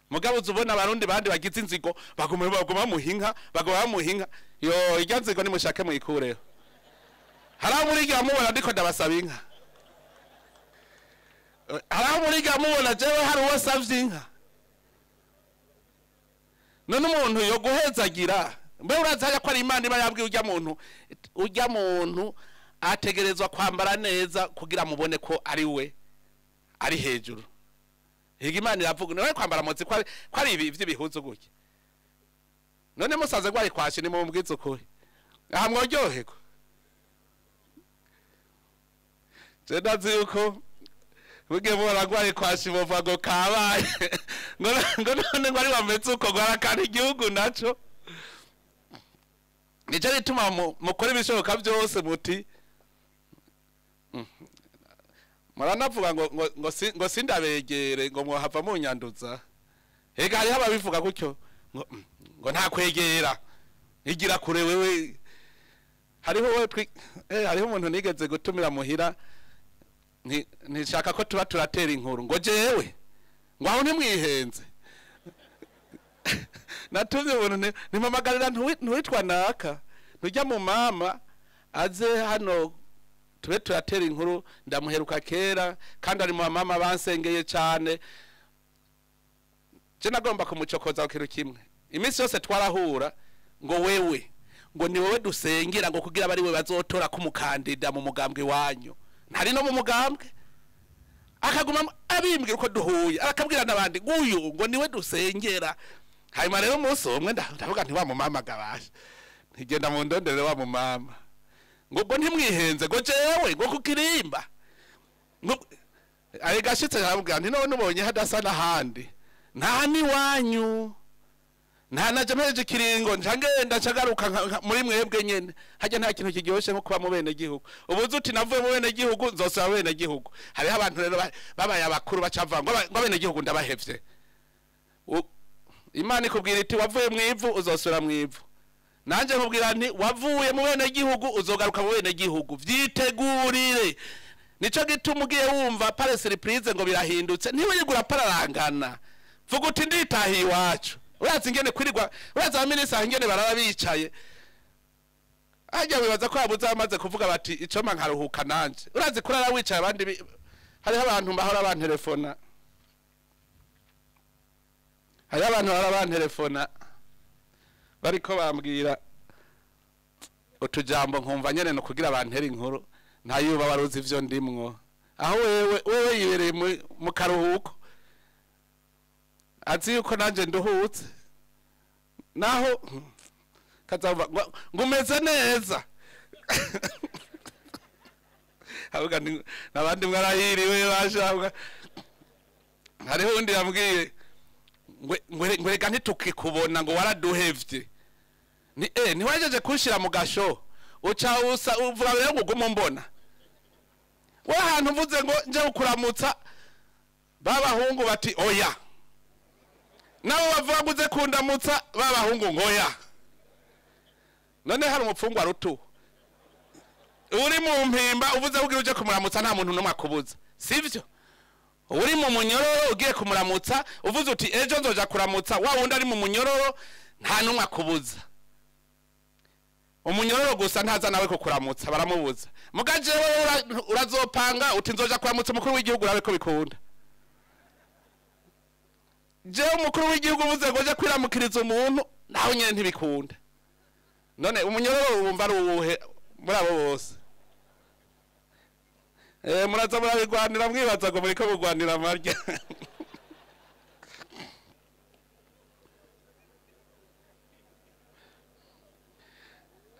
Mugabo uzubona abarundi bandi bagize inzigo baguma bamuha inka, baguma bamuha inka. Yo irya nzigo nimushake muyikureho. Hari muriga mubona ndiko ndabasaba inka. Hari muriga mubona jewe hari uwasavye inka. None umuntu yo guhezagira mbe urazi hajya ko ari Imana iba yabwiye ujya muntu ategerezwa kwambara neza kugira mubone ko ari we ari hejuru. Higa Imana iravuga none kwambara motsi ko ari ibi vy'ibihuzu gutya. None musaze gwari kwashi ni mumbwize ukuri. Aha mworyoherwa. Je ndazi yuko buge bora gwari kwashi bova ngo kabaye. Ngo none ngo ari wameze uko gwarakana igihugu naco. Nico gituma mukora ibishoboka byose muti muranavuga ngo sindabegere ngo mwohava munyanduza. Ega hariho ababivuga gutyo ngo nta kwegera igira kure wewe. Hariho hariho umuntu nigeze gutumira muhira, ntishaka ko tuba turatera inkuru ngo jewe ngo aho ntimwihenze. Natumye umuntu ntimpamagarira ntuwitwa naka ntujya mu mama aze hano tube turatera inkuru, ndamuheruka kera kandi ari mu mama bansengeye cyane. Je nagomba kumucokoza ku kintu kimwe. Iminsi yose twarahura ngo wewe ngo ni wewe dusengera ngo kugira bari we bazotora ku mukandida mu mugambwe wanyu. Ntari no mu mugambwe. Akaguma abimbwira uko duhuye, akabwira nabandi nguyu ngo niwe dusengera. Hanyuma rero umunsi umwe ndavuga nti wa mumama gabasha. Ntigenda mu ndondere wa mumama. Ngo ntimwihenze ngo jewe ngo kukirimba. Ngo ari gashitse arabwira nti none ubonye hadasa n'ahandi. Nta ni wanyu. Nta naje mpeje kiringo ngenda ncagaruka muri mwebwe nyene. Hajya nta kintu kiryoshe nko kuba mu bene gihugu. Ubuze uti navuye mu bene gihugu nzosaba bene gihugu. Hariho abantu rero babaye abakuru bacava ngo bene gihugu ndabahevye. Imana ikubwira iti wavuye mu ivu uzosubira mu ivu. Nanje nkubwira nti wavuye mu bene gihugu uzogaruka mu bene gihugu. Vyitegurire. Nico gituma ugiye wumva pare surprise ngo birahindutse ntiwigura pararangana. Vuga uti nditahiye iwacu. Urazi ingene kwirirwa, urazi abaminisitiri ingene barara bicaye. Hajya wibaza ko abuze amaze kuvuga bati icoma nkaruhuka nanje. Urazi kurara wicaye abandi hariho abantu bahora bantelefona. Hariho abantu bahora bantelefona bariko bambwira utujambo nkumva nyene no kugira bantera inkuru ntayuba baruzi ivyo ndimwo. Aho wewe yibereye mu karuhuko. Azi yuko nanje nduhutse. Naho kazava ngumeze neza. Avuga nabandi mwarahiriwe bashabwa. Hariho undi yambwiye ngo reka ntitukikubona ngo waraduhevye. Ni ntiwajeje kunshira mu gasho. Uca usa uvuga rero ngo ugume mbona. We ahantu mvuze ngo nje kukuramutsa babahungu bati oya. Nabo bavuga ngo uze kundamutsa babahungu ngoya. None hari umupfungwa rutu. Uri mu mpimba uvuze kugira uje kumuramutsa nta muntu numwe akubuza. Sivyo? Uri mu munyororo ugiye kumuramutsa uvuze uti ejo nzoja kuramutsa wa wundi ari mu munyororo nta numwe akubuza. Umunyororo gusa ntaza nawe kukuramutsa baramubuza. Mugaje wewe urazopanga uti nzoja kuramutsa umukuru w'igihugu urabe ko bikunda. Jewe umukuru w'igihugu uvuze ngo je kwiramukiriza umuntu nawe nyene ntibikunda. None umunyororo wumva ari uwuhe muri abo bose? Muraza murabigwanira mwibaza ngo muriko mugwanira amarya.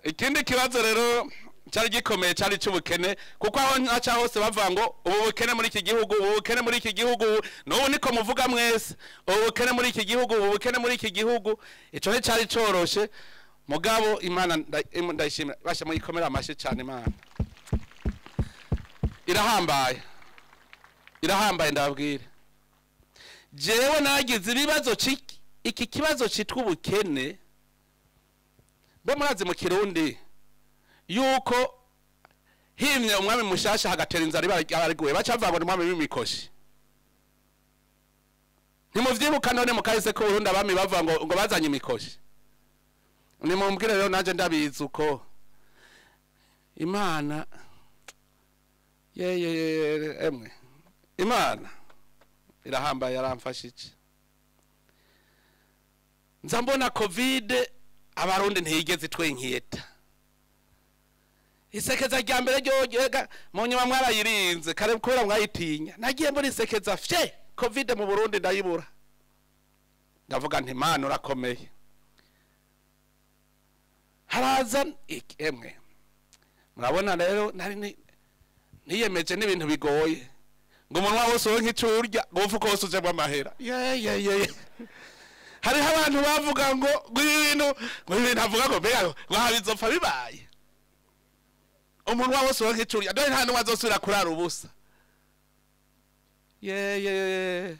Ikindi kibazo rero cyari gikomeye cyari cy'ubukene, kuko aho nkaca hose bavuga ngo ubu bukene muri iki gihugu, ubu bukene muri iki gihugu, n'ubu niko muvuga mwese, ubu bukene muri iki gihugu, ubu bukene muri iki gihugu. Ico nticyari coroshe, mugabo Imana ndayishimira, basha muyikomera amashyi cyane. Imana irahambaye, irahambaye. Ndababwira, jewe nagize ibibazo iki kibazo citwa ubukene. Mbe murazi mu Kirundi yuko himye umwami mushasha hagatera inzara ibariguye, baca bavuga ngo ni umwami w'imikoshi? Ntimuvyibuka none mukahise ko Burundi abami bavuga ngo bazanye imikoshi? Nimumbwire rero, nanje ndabizi uko Imana yeye. Emwe, Imana irahambaye, yaramfashije. Nza mbona COVID, Abarundi ntiyigeze itwenkiyeta. Isekeza rya mbere ryoga mu nyuma mwarayirinze kare kubera mwayitinya. Nagiye mbona isekeza fye, COVID mu Burundi ndayibura. Ndavuga nti: "Mana, urakomeye." Haraza emwe, murabona rero nari niyemeje n'ibintu bigoye, ngo umunwa wose uronke ico urya, ngo umufuko wose ujemwo amahera. Ye ye ye, hariho abantu bavuga ngo ibi bintu, ngo ibi bintu avuga, ngo mbega ngo aha bizopfa bibaye, umunwa wose uronke ico urya, dore nta n'umwe azosubira kurara ubusa. Ye ye ye,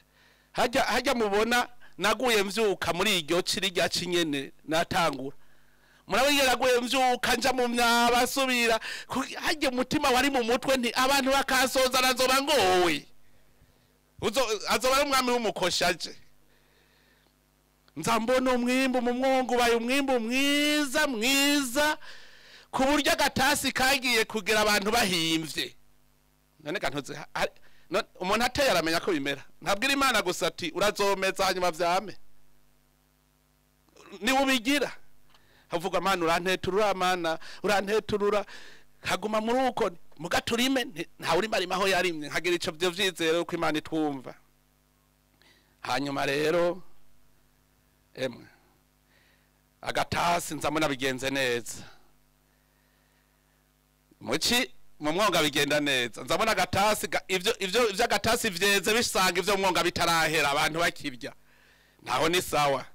hajya hajya mubona naguye mvyuka muri iryo ci rirya ci nyene natangura. Murabona iyo naguye mvyuka nja mu myaba asubira hajya umutima wari mu mutwe, nti abantu bakasoza nazoba ngowe. Azoba ari umwami w'umukoshaje. Nza mbona umwimbu mu mwongo ubaye umwimbu mwiza mwiza, ku buryo agatasi kagiye kugira abantu bahimvye. None gantuze umuntu ateye aramenya ko bimera. Ntabwira Imana gusa ati: "Urazomeza hanyuma vyame." Niwe ubigira. Havuga: "Mana, uranteturura, Mana, uranteturura." Haguma muri uko mugaturime, ntawe urima arima aho yarimye. Nkagira ico vyo vyizero ko Imana itwumva. Hanyuma rero emwe, agatasi nzamuna bigenze neza, muci mu mwonga bigenda neza. Nzabona agatasi ivyo ivy'agatasi vyeze bisanga ivyo mwonga bitarahera, abantu bakirya. Ntaho ni sawa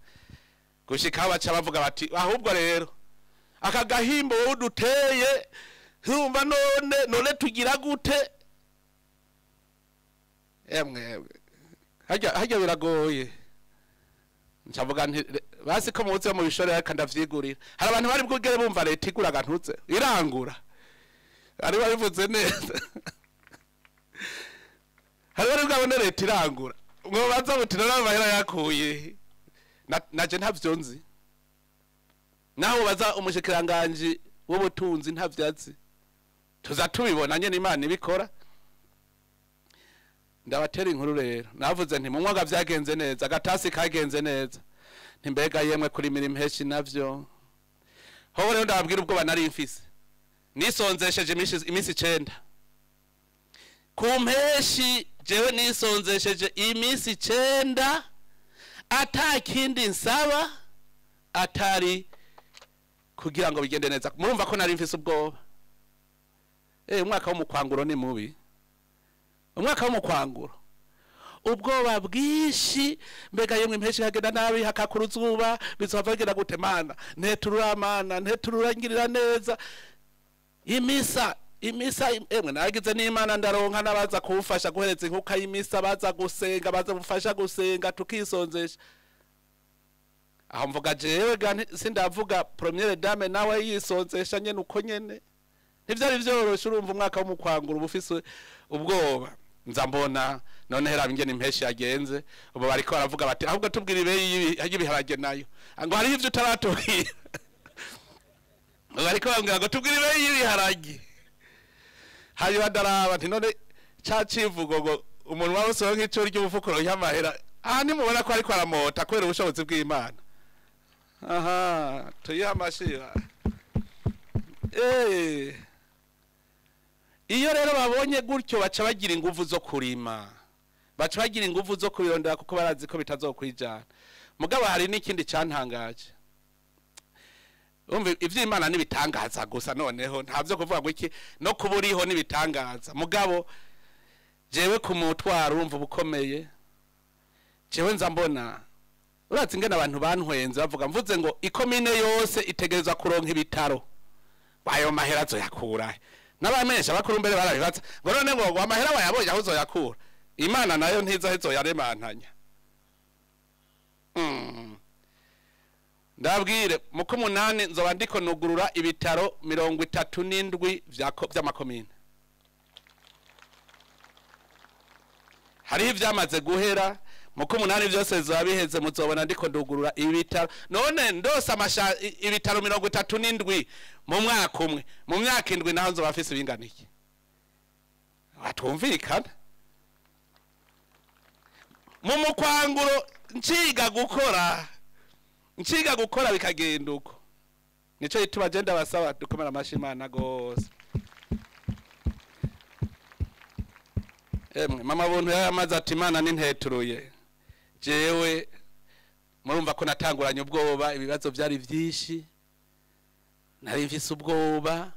gushika aho baca bavuga bati: "Ahubwo rero aka gahimbo wowe uduteye, urumva none tugira gute?" Emwe emwe, hajya biragoye. Ncavuga nti: "Basi ko muze mu bishore, reka ndavyigurira." Hari abantu bari bwugere bumva leta igura agantutse irangura, ari babivuze neza. Hari bari bwabone leta irangura ngo baza buti: "None amahera yakuye?" Naje ntavyo nzi, naho baza umushikiranganji w'ubutunzi ntavyo azi. Tuza tubibona nyene Imana ibikora. Ndabatera inkuru rero. Navuze nti mu mwaka vyagenze neza, agatasi kagenze neza, nti mbega yemwe kurimira impeshi navyo hoho? Rero ndababwira ubwoba nari mfise. Nisonzesheje iminsi 9 ku mpeshi. Jewe nisonzesheje iminsi 9, ata kindi nsaba atari kugira ngo bigende neza. Murumva ko nari mfise ubwoba. Umwaka w'umukwanguro ni mubi, umwaka w'umukwanguro, ubwoba bwinshi. Mbega yemwe, impeshi hagenda nabi, hakakura uzuba, bizohava bigenda gute? Mana, nteturura, Mana, nteturura, ngirira neza. Imisa emwe, nagize n'Imana ndaronka n'abaza kuwufasha guhereza inkuka y'imisa, baza gusenga, baza gufasha gusenga, tukisonzesha. Aho mvuga jewe ga sindavuga première dame nawe yisonzesha nyene uko nyene. Ntivyari vyoroshe. Urumva umwaka w'umukwangura uba ufise ubwoba. Nza mbona none hera ingene impeshi yagenze, ubu bariko baravuga bati: "Ahubwo tubwira ibeyi y'ibiharage nayo." Ngo hariho ivyo utaratubwira. Bariko bambwira ngo: "Tubwire ibeyi y'ibiharage." Hanyuma ndaraba nti: "None ca civugo ngo umuntu waba wose nk'ico urya umufuko y'amahera, aha ntimubona ko ariko aramota kubera ubushobozi bw'Imana?" Aha tuyihe amashira. Iyo rero babonye gutyo, baca bagira inguvu zo kurima, baca bagira inguvu zo kubirondera, kuko barazi ko bitazokwijana. Mugabo hari n'ikindi cyantangaje. Umva ivy'Imana nibitangaza gusa, noneho ntavyo kuvuga ngo iki no kuburiho nibitangaza. Mugabo jewe ku mutwaro urumva ubukomeye, jewe nza mbona urazi ingene abantu bantwenze bavuga, mvuze ngo ikomine yose itegerezwa kuronka ibitaro, ayo mahera azoyakura? N'abamenyesha bakuru mbere barabibaza ngo none ngo amahera wayabonye aho uzoyakura? Imana nayo ntiza aho izoyaremantanya. Ndabwire muko 8 nzoba ndiko nugurura ibitaro 37 vy'amakomine. Hariho ivyamaze guhera muko 8 vyose bizoba biheze, muzobona ndiko ndugurura ibitaro. None ndose ibitaro 37 mu mwaka umwe, mu myaka 7 naho nzoba mfise ibingana iki? Batumvikana mu mukwanguro nciga gukora bikagenda uko. Nico gituma je ndabasaba dukomera amashi Imana gose. Emwe mama buntu yamaze ati Imana ninteturuye. Jewe murumva ko natanguranye ubwoba, ibibazo byari byinshi, nari mfise ubwoba.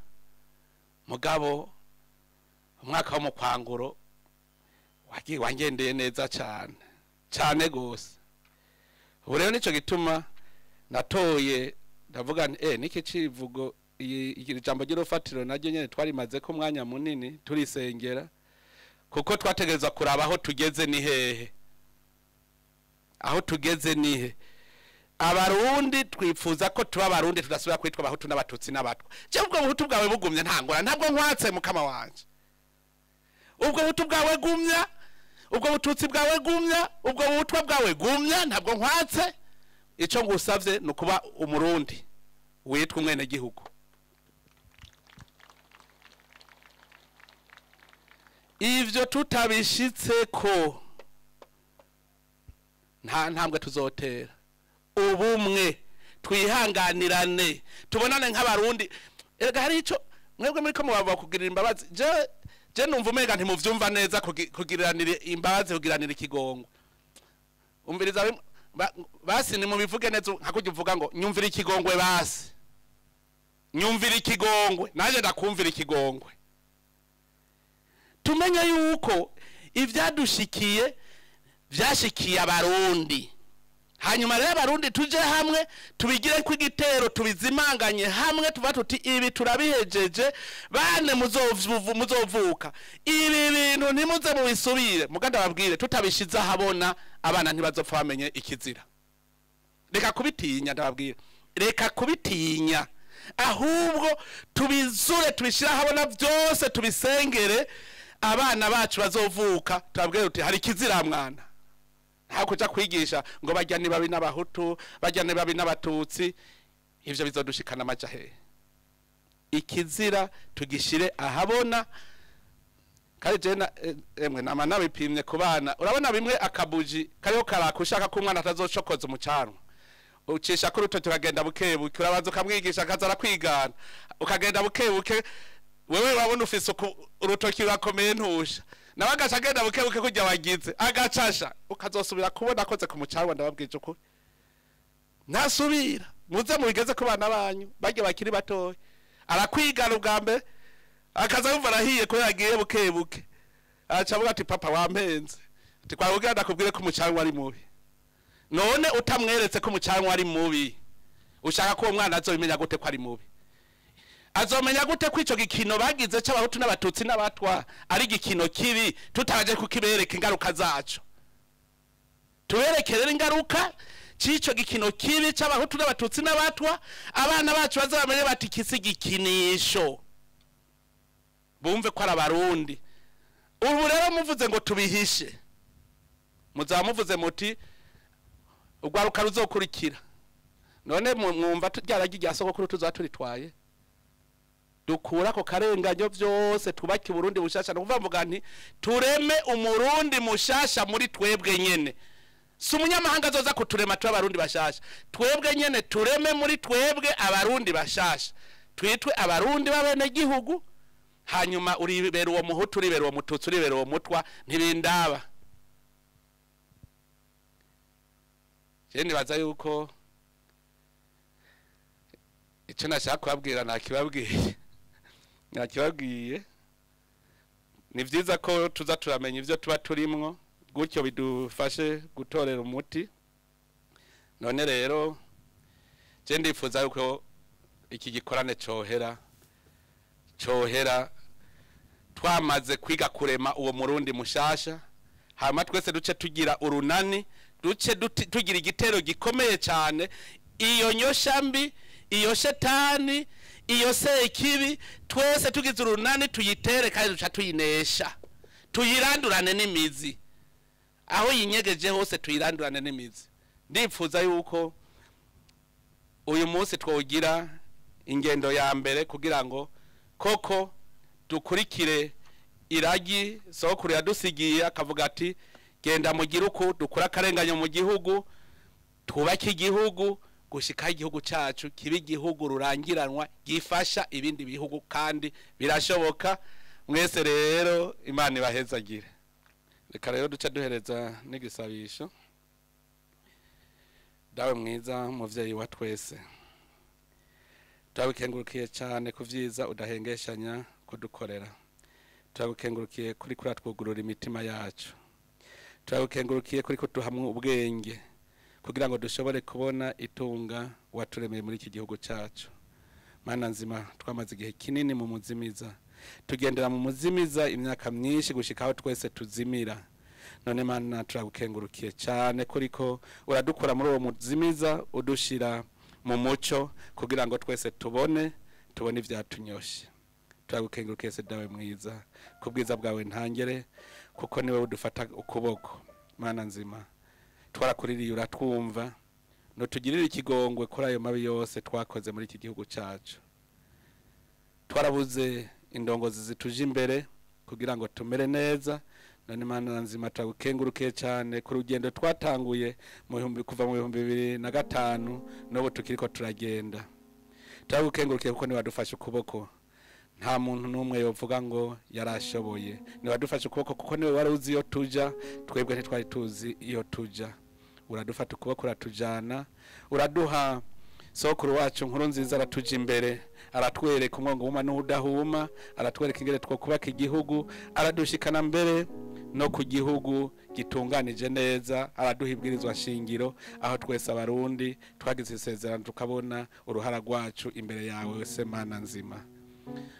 Mugabo umwaka wo mukwanguro wangendeye neza cyane cyane gose. Ubu rero nico gituma natoye ndavuga nti niki civugo iri jambo ry'urufatiro naryo nyene twarimaze ko umwanya munini turisengera, kuko twategerezwa kuraba aho tugeze ni hehe, aho tugeze ni he. Abarundi twifuza ko tuba abarundi tudasubira kwitwa abahutu n'abatutsi n'abatwa. Je ubwo buhutu bwawe bugumye ntangora, ntabwo nkwatse mukama wanje. Ubwo buhutu bwawe gumya, ubwo bututsi bwawe gumya, ubwo butwa bwawe gumya, ntabwo nkwatse. Ico ngusavye ni ukuba umurundi witwa umwene gihugu. Ivyo tutabishitse ko nta ntambwe tuzotera. Ubumwe, twihanganirane, tubonane nk'abarundi. Erega hari ico mwebwe muri ko mubava kugirira imbabazi. Je numva umenga ntimuvyumva neza kugiriranira imbabazi, kugiranira ikigongo. Umviriza basi nimubivuge neza, nka kujya uvuga ngo nyumvira ikigongwe, basi nyumvira ikigongwe, naje ndakumvira ikigongwe. Tumenye yuko ivyadushikiye vyashikiye abarundi. Hanyuma rero abarundi tuje hamwe tubigire ku igitero, tubizimanganye hamwe, tuva tuti ibi turabihejeje, bane muzovuka ibi bintu ntimuze mubisubire. Muganda babwire tutabishize ahabona abana ntibazopfa bamenye ikizira. Reka kubitinya, ndababwira, reka kubitinya, ahubwo tubizure tubishira ahabona byose, tubisengere abana bacu bazovuka, tubabwire tuti hari ikizira mwana. Nta kuja kwigisha ngo bajya ni babi n'abahutu, bajya ni babi n'abatutsi, ivyo bizodushikana amaja hehe? Ikizira tugishire ahabona. Kandi je emwe nama nabipimye ku bana. Urabona bimwe akabuji kariho karaka, ushaka ko umwana atazocokoza umucanwa, ucisha ko urutoki ukagenda bukebuke, urabanza ukamwigisha akaza arakwigana, ukagenda bukebuke. Wewe urabona ufise urutoki rurakomeye ntusha, nawe agaca agenda bukebuke kurya wagize agacasha, ukazosubira kubona akoze ku mucanwa. Ndababwije ukuri, ntasubira. Muze mubigeze ku bana banyu barya bakiri batoya, arakwigana ubwa mbere akaza yumva arahiye ko yagiye bukebuke, aca avuga ati papa wampenze, ati kwa ndakubwire ko umucanwa ari mubi. None utamweretse ko umucanwa ari mubi, ushaka ko uwo mwana azobimenya gute ko ari mubi? Azomenya gute ko ico gikino bagize c'abahutu n'abatutsi n'abatwa ari igikino kibi, tutaje kukibereka ingaruka zaco? Tubereke rero ingaruka c'ico gikino kibi c'abahutu n'abatutsi n'abatwa, abana bacu bazabamenye bati kisi gikinisho, bumve ko ari abarundi. Ubu rero muvuze ngo tubihishe, muzaba muvuze muti urwaruka ruzokurikira. None mwumva ryaragi rya sogokuru tuzaba turitwaye? Dukura ko karenganyo vyose, tubake Burundi bushasha. Nukuvuga mvuga nti tureme umurundi mushasha muri twebwe nyene. Si umunyamahanga azoza kuturema tube abarundi bashasha, twebwe nyene tureme muri twebwe abarundi bashasha, twitwe abarundi b'abene gihugu. Hanyuma uribera uwo muhutu, uribera uwo mututsi, uribera uwo mutwa, ntibindaba. Je nibaza yuko Icyo nashaka kubabwira nakibabwiye, nakibabwiye. Ni byiza ko tuza turamenya ibyo tuba turimwo, gutyo bidufashe gutorera umuti. None rero je ndifuza yuko iki gikorane cohera twamaze kwiga kurema uwo Murundi mushasha, hanyuma twese duce tugira urunani, duce tugira igitero gikomeye cyane. Iyo nyosha mbi, iyo shetani, iyo sekibi, twese tugize urunani tuyitere kandi duca tuyinesha, tuyirandurane n'imizi. Aho yinyegeje hose tuyirandurane n'imizi. Ndifuza yuko uyu munsi twogira ingendo ya mbere kugira ngo koko dukurikire iragi sokuru yadusigiye, akavuga ati genda mugire uku, dukure akarenganyo mu gihugu, twubake igihugu gushika igihugu cacu kibe igihugu rurangiranwa gifasha ibindi bihugu, kandi birashoboka. Mwese rero Imana ibahezagire. Reka rero duce duhereza n'igisabisho. Dawe mwiza, muvyeyi wa twese, turagukengurukiye cyane ku vyiza udahengeshanya kudukorera. Turagukengurukiye kuri kuratwugurura imitima yacu. Turagukengurukiye kuri kuduhamwa ubwenge kugira ngo dushobore kubona itunga waturemeye muri iki gihugu cyacu. Mana nzima, twamaze igihe kinini mu muzimiza, tugendera mu muzimiza imyaka myinshi gushika aho twese tuzimira. None Mana turagukengurukiye cyane kuriko uradukura muri uwo muzimiza udushira mu muco kugira ngo twese tubone ivyatunyoshe. Turagukengurukiye se Dawe mwiza, kubwiza bwawe ntangere, kuko niwe udufata ukuboko. Mana nzima, twarakuririye uratwumva, nutugirire ikigongwe kuri ayo mabi yose twakoze muri iki gihugu cyacu. Twarabuze indongozi zituje imbere kugira ngo tumere neza. None Mana nzima turagukengurukiye cyane ku rugendo twatanguye kuva mu 2005 n'ubu tukiriko turagenda. Turagukengurukiye kuko niwadufashe ukuboko. Nta muntu n'umwe yovuga ngo yarashoboye. Niwadufashe ukuboko kuko niwe wari uzi iyo tuja, twebwe ntitwari tuzi iyo tuja. Uradufata ukuboko uratujana, uraduha sokuru wacu nkuru nziza, aratuja imbere, aratwereka umwongo wuma n'udahuma, aratwereka ingere two kubaka igihugu, aradushikana mbere no ku gihugu gitunganije neza, araduha ibwirizwa shingiro aho twese Abarundi twagize isezerano tukabona uruhara rwacu imbere yawe se Mana nzima.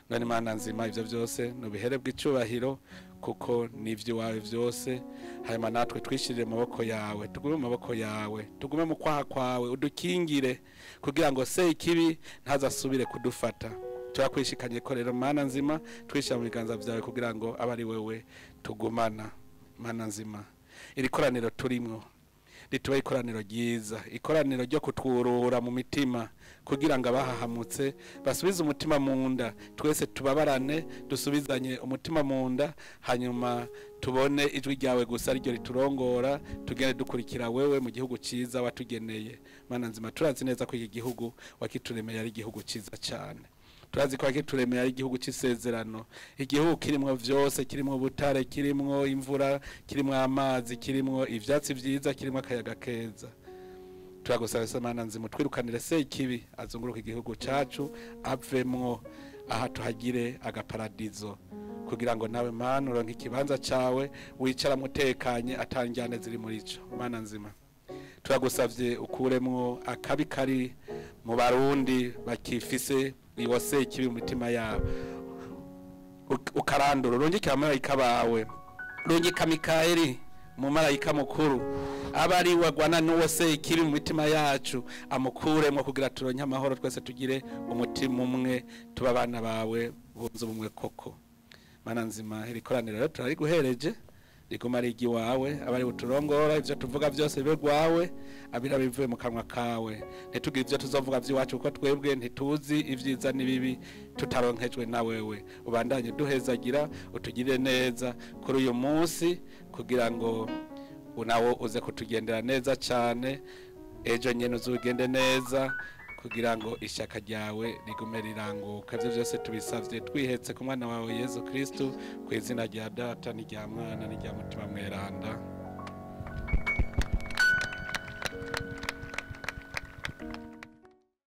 None Mana nzima, ivyo byose nubihere bw'icubahiro kuko nivyo wawe vyose. Hanyuma natwe twishirire mu maboko yawe, tugume mu maboko yawe, tugume mu kwaha kwawe, udukingire kugira ngo se ikibi ntazasubire kudufata. Turakwishikanye ko rero Mana nzima, twishira mu biganza vyawe kugira ngo abe ari wewe tugumana. Mana nzima, iri koraniro turimwo rituba ikoraniro ryiza, ikoraniro ryo kutwurura mu mitima kugira ngo abahahamutse basubize umutima mu nda, twese tubabarane dusubizanye umutima mu nda, hanyuma tubone ijwi ryawe gusa ryo riturongora, tugende dukurikira wewe mu gihugu ciza watugeneye. Mana nzima, turazi neza ko iki gihugu wakituremeye ari igihugu ciza cyane. Turazi ko wakituremeye ari igihugu c'isezerano, igihugu kirimwo vyose, kirimwo ubutare, kirimwo imvura, kirimwo amazi, kirimwo ivyatsi vyiza, kirimwo akayaga keza. Turagusaba se Mana nzima, twirukanire se ikibi azunguruka igihugu cacu, avemwo aha tuhagire agaparadizo, kugira ngo nawe Mana uronke ikibanza cawe wicara mutekanye atanjyane ziri muri ico. Mana nzima, turagusavye ukuremwo akabi kari mu Barundi bakifise iwose ikibi mu mitima yabo, ukarandura urungike abamarayika bawe, urungika Mikayeli umumarayika mukuru aba ari wagwana n'uwo se ikibi mu mitima yacu, amukuremwo kugira turonke amahoro, twese tugire umutima umwe, tuba abana bawe bunze ubumwe koko. Mana nzima, iri koraniro rero turariguhereje, riguma ari iwawe, abari buturongora ivyo tuvuga byose bibe rwawe, abira bivuye mu kanwa kawe. Ntitugire ivyo tuzovuga vy'iwacu kuko twebwe ntituzi ivyiza n'ibibi tutaronkejwe na wewe. Ubandanye duhezagira, utugirire neza kuri uyu munsi kugira ngo unawo uze kutugendera neza cyane, ejo nyene uzugende neza kugira ngo ishaka ryawe rigume riranguka. Ivyo byose tubisavye twihetse ku mwana wawe Yesu Kristo, ku izina rya Data n'irya Mwana n'irya Mutima Mweranda.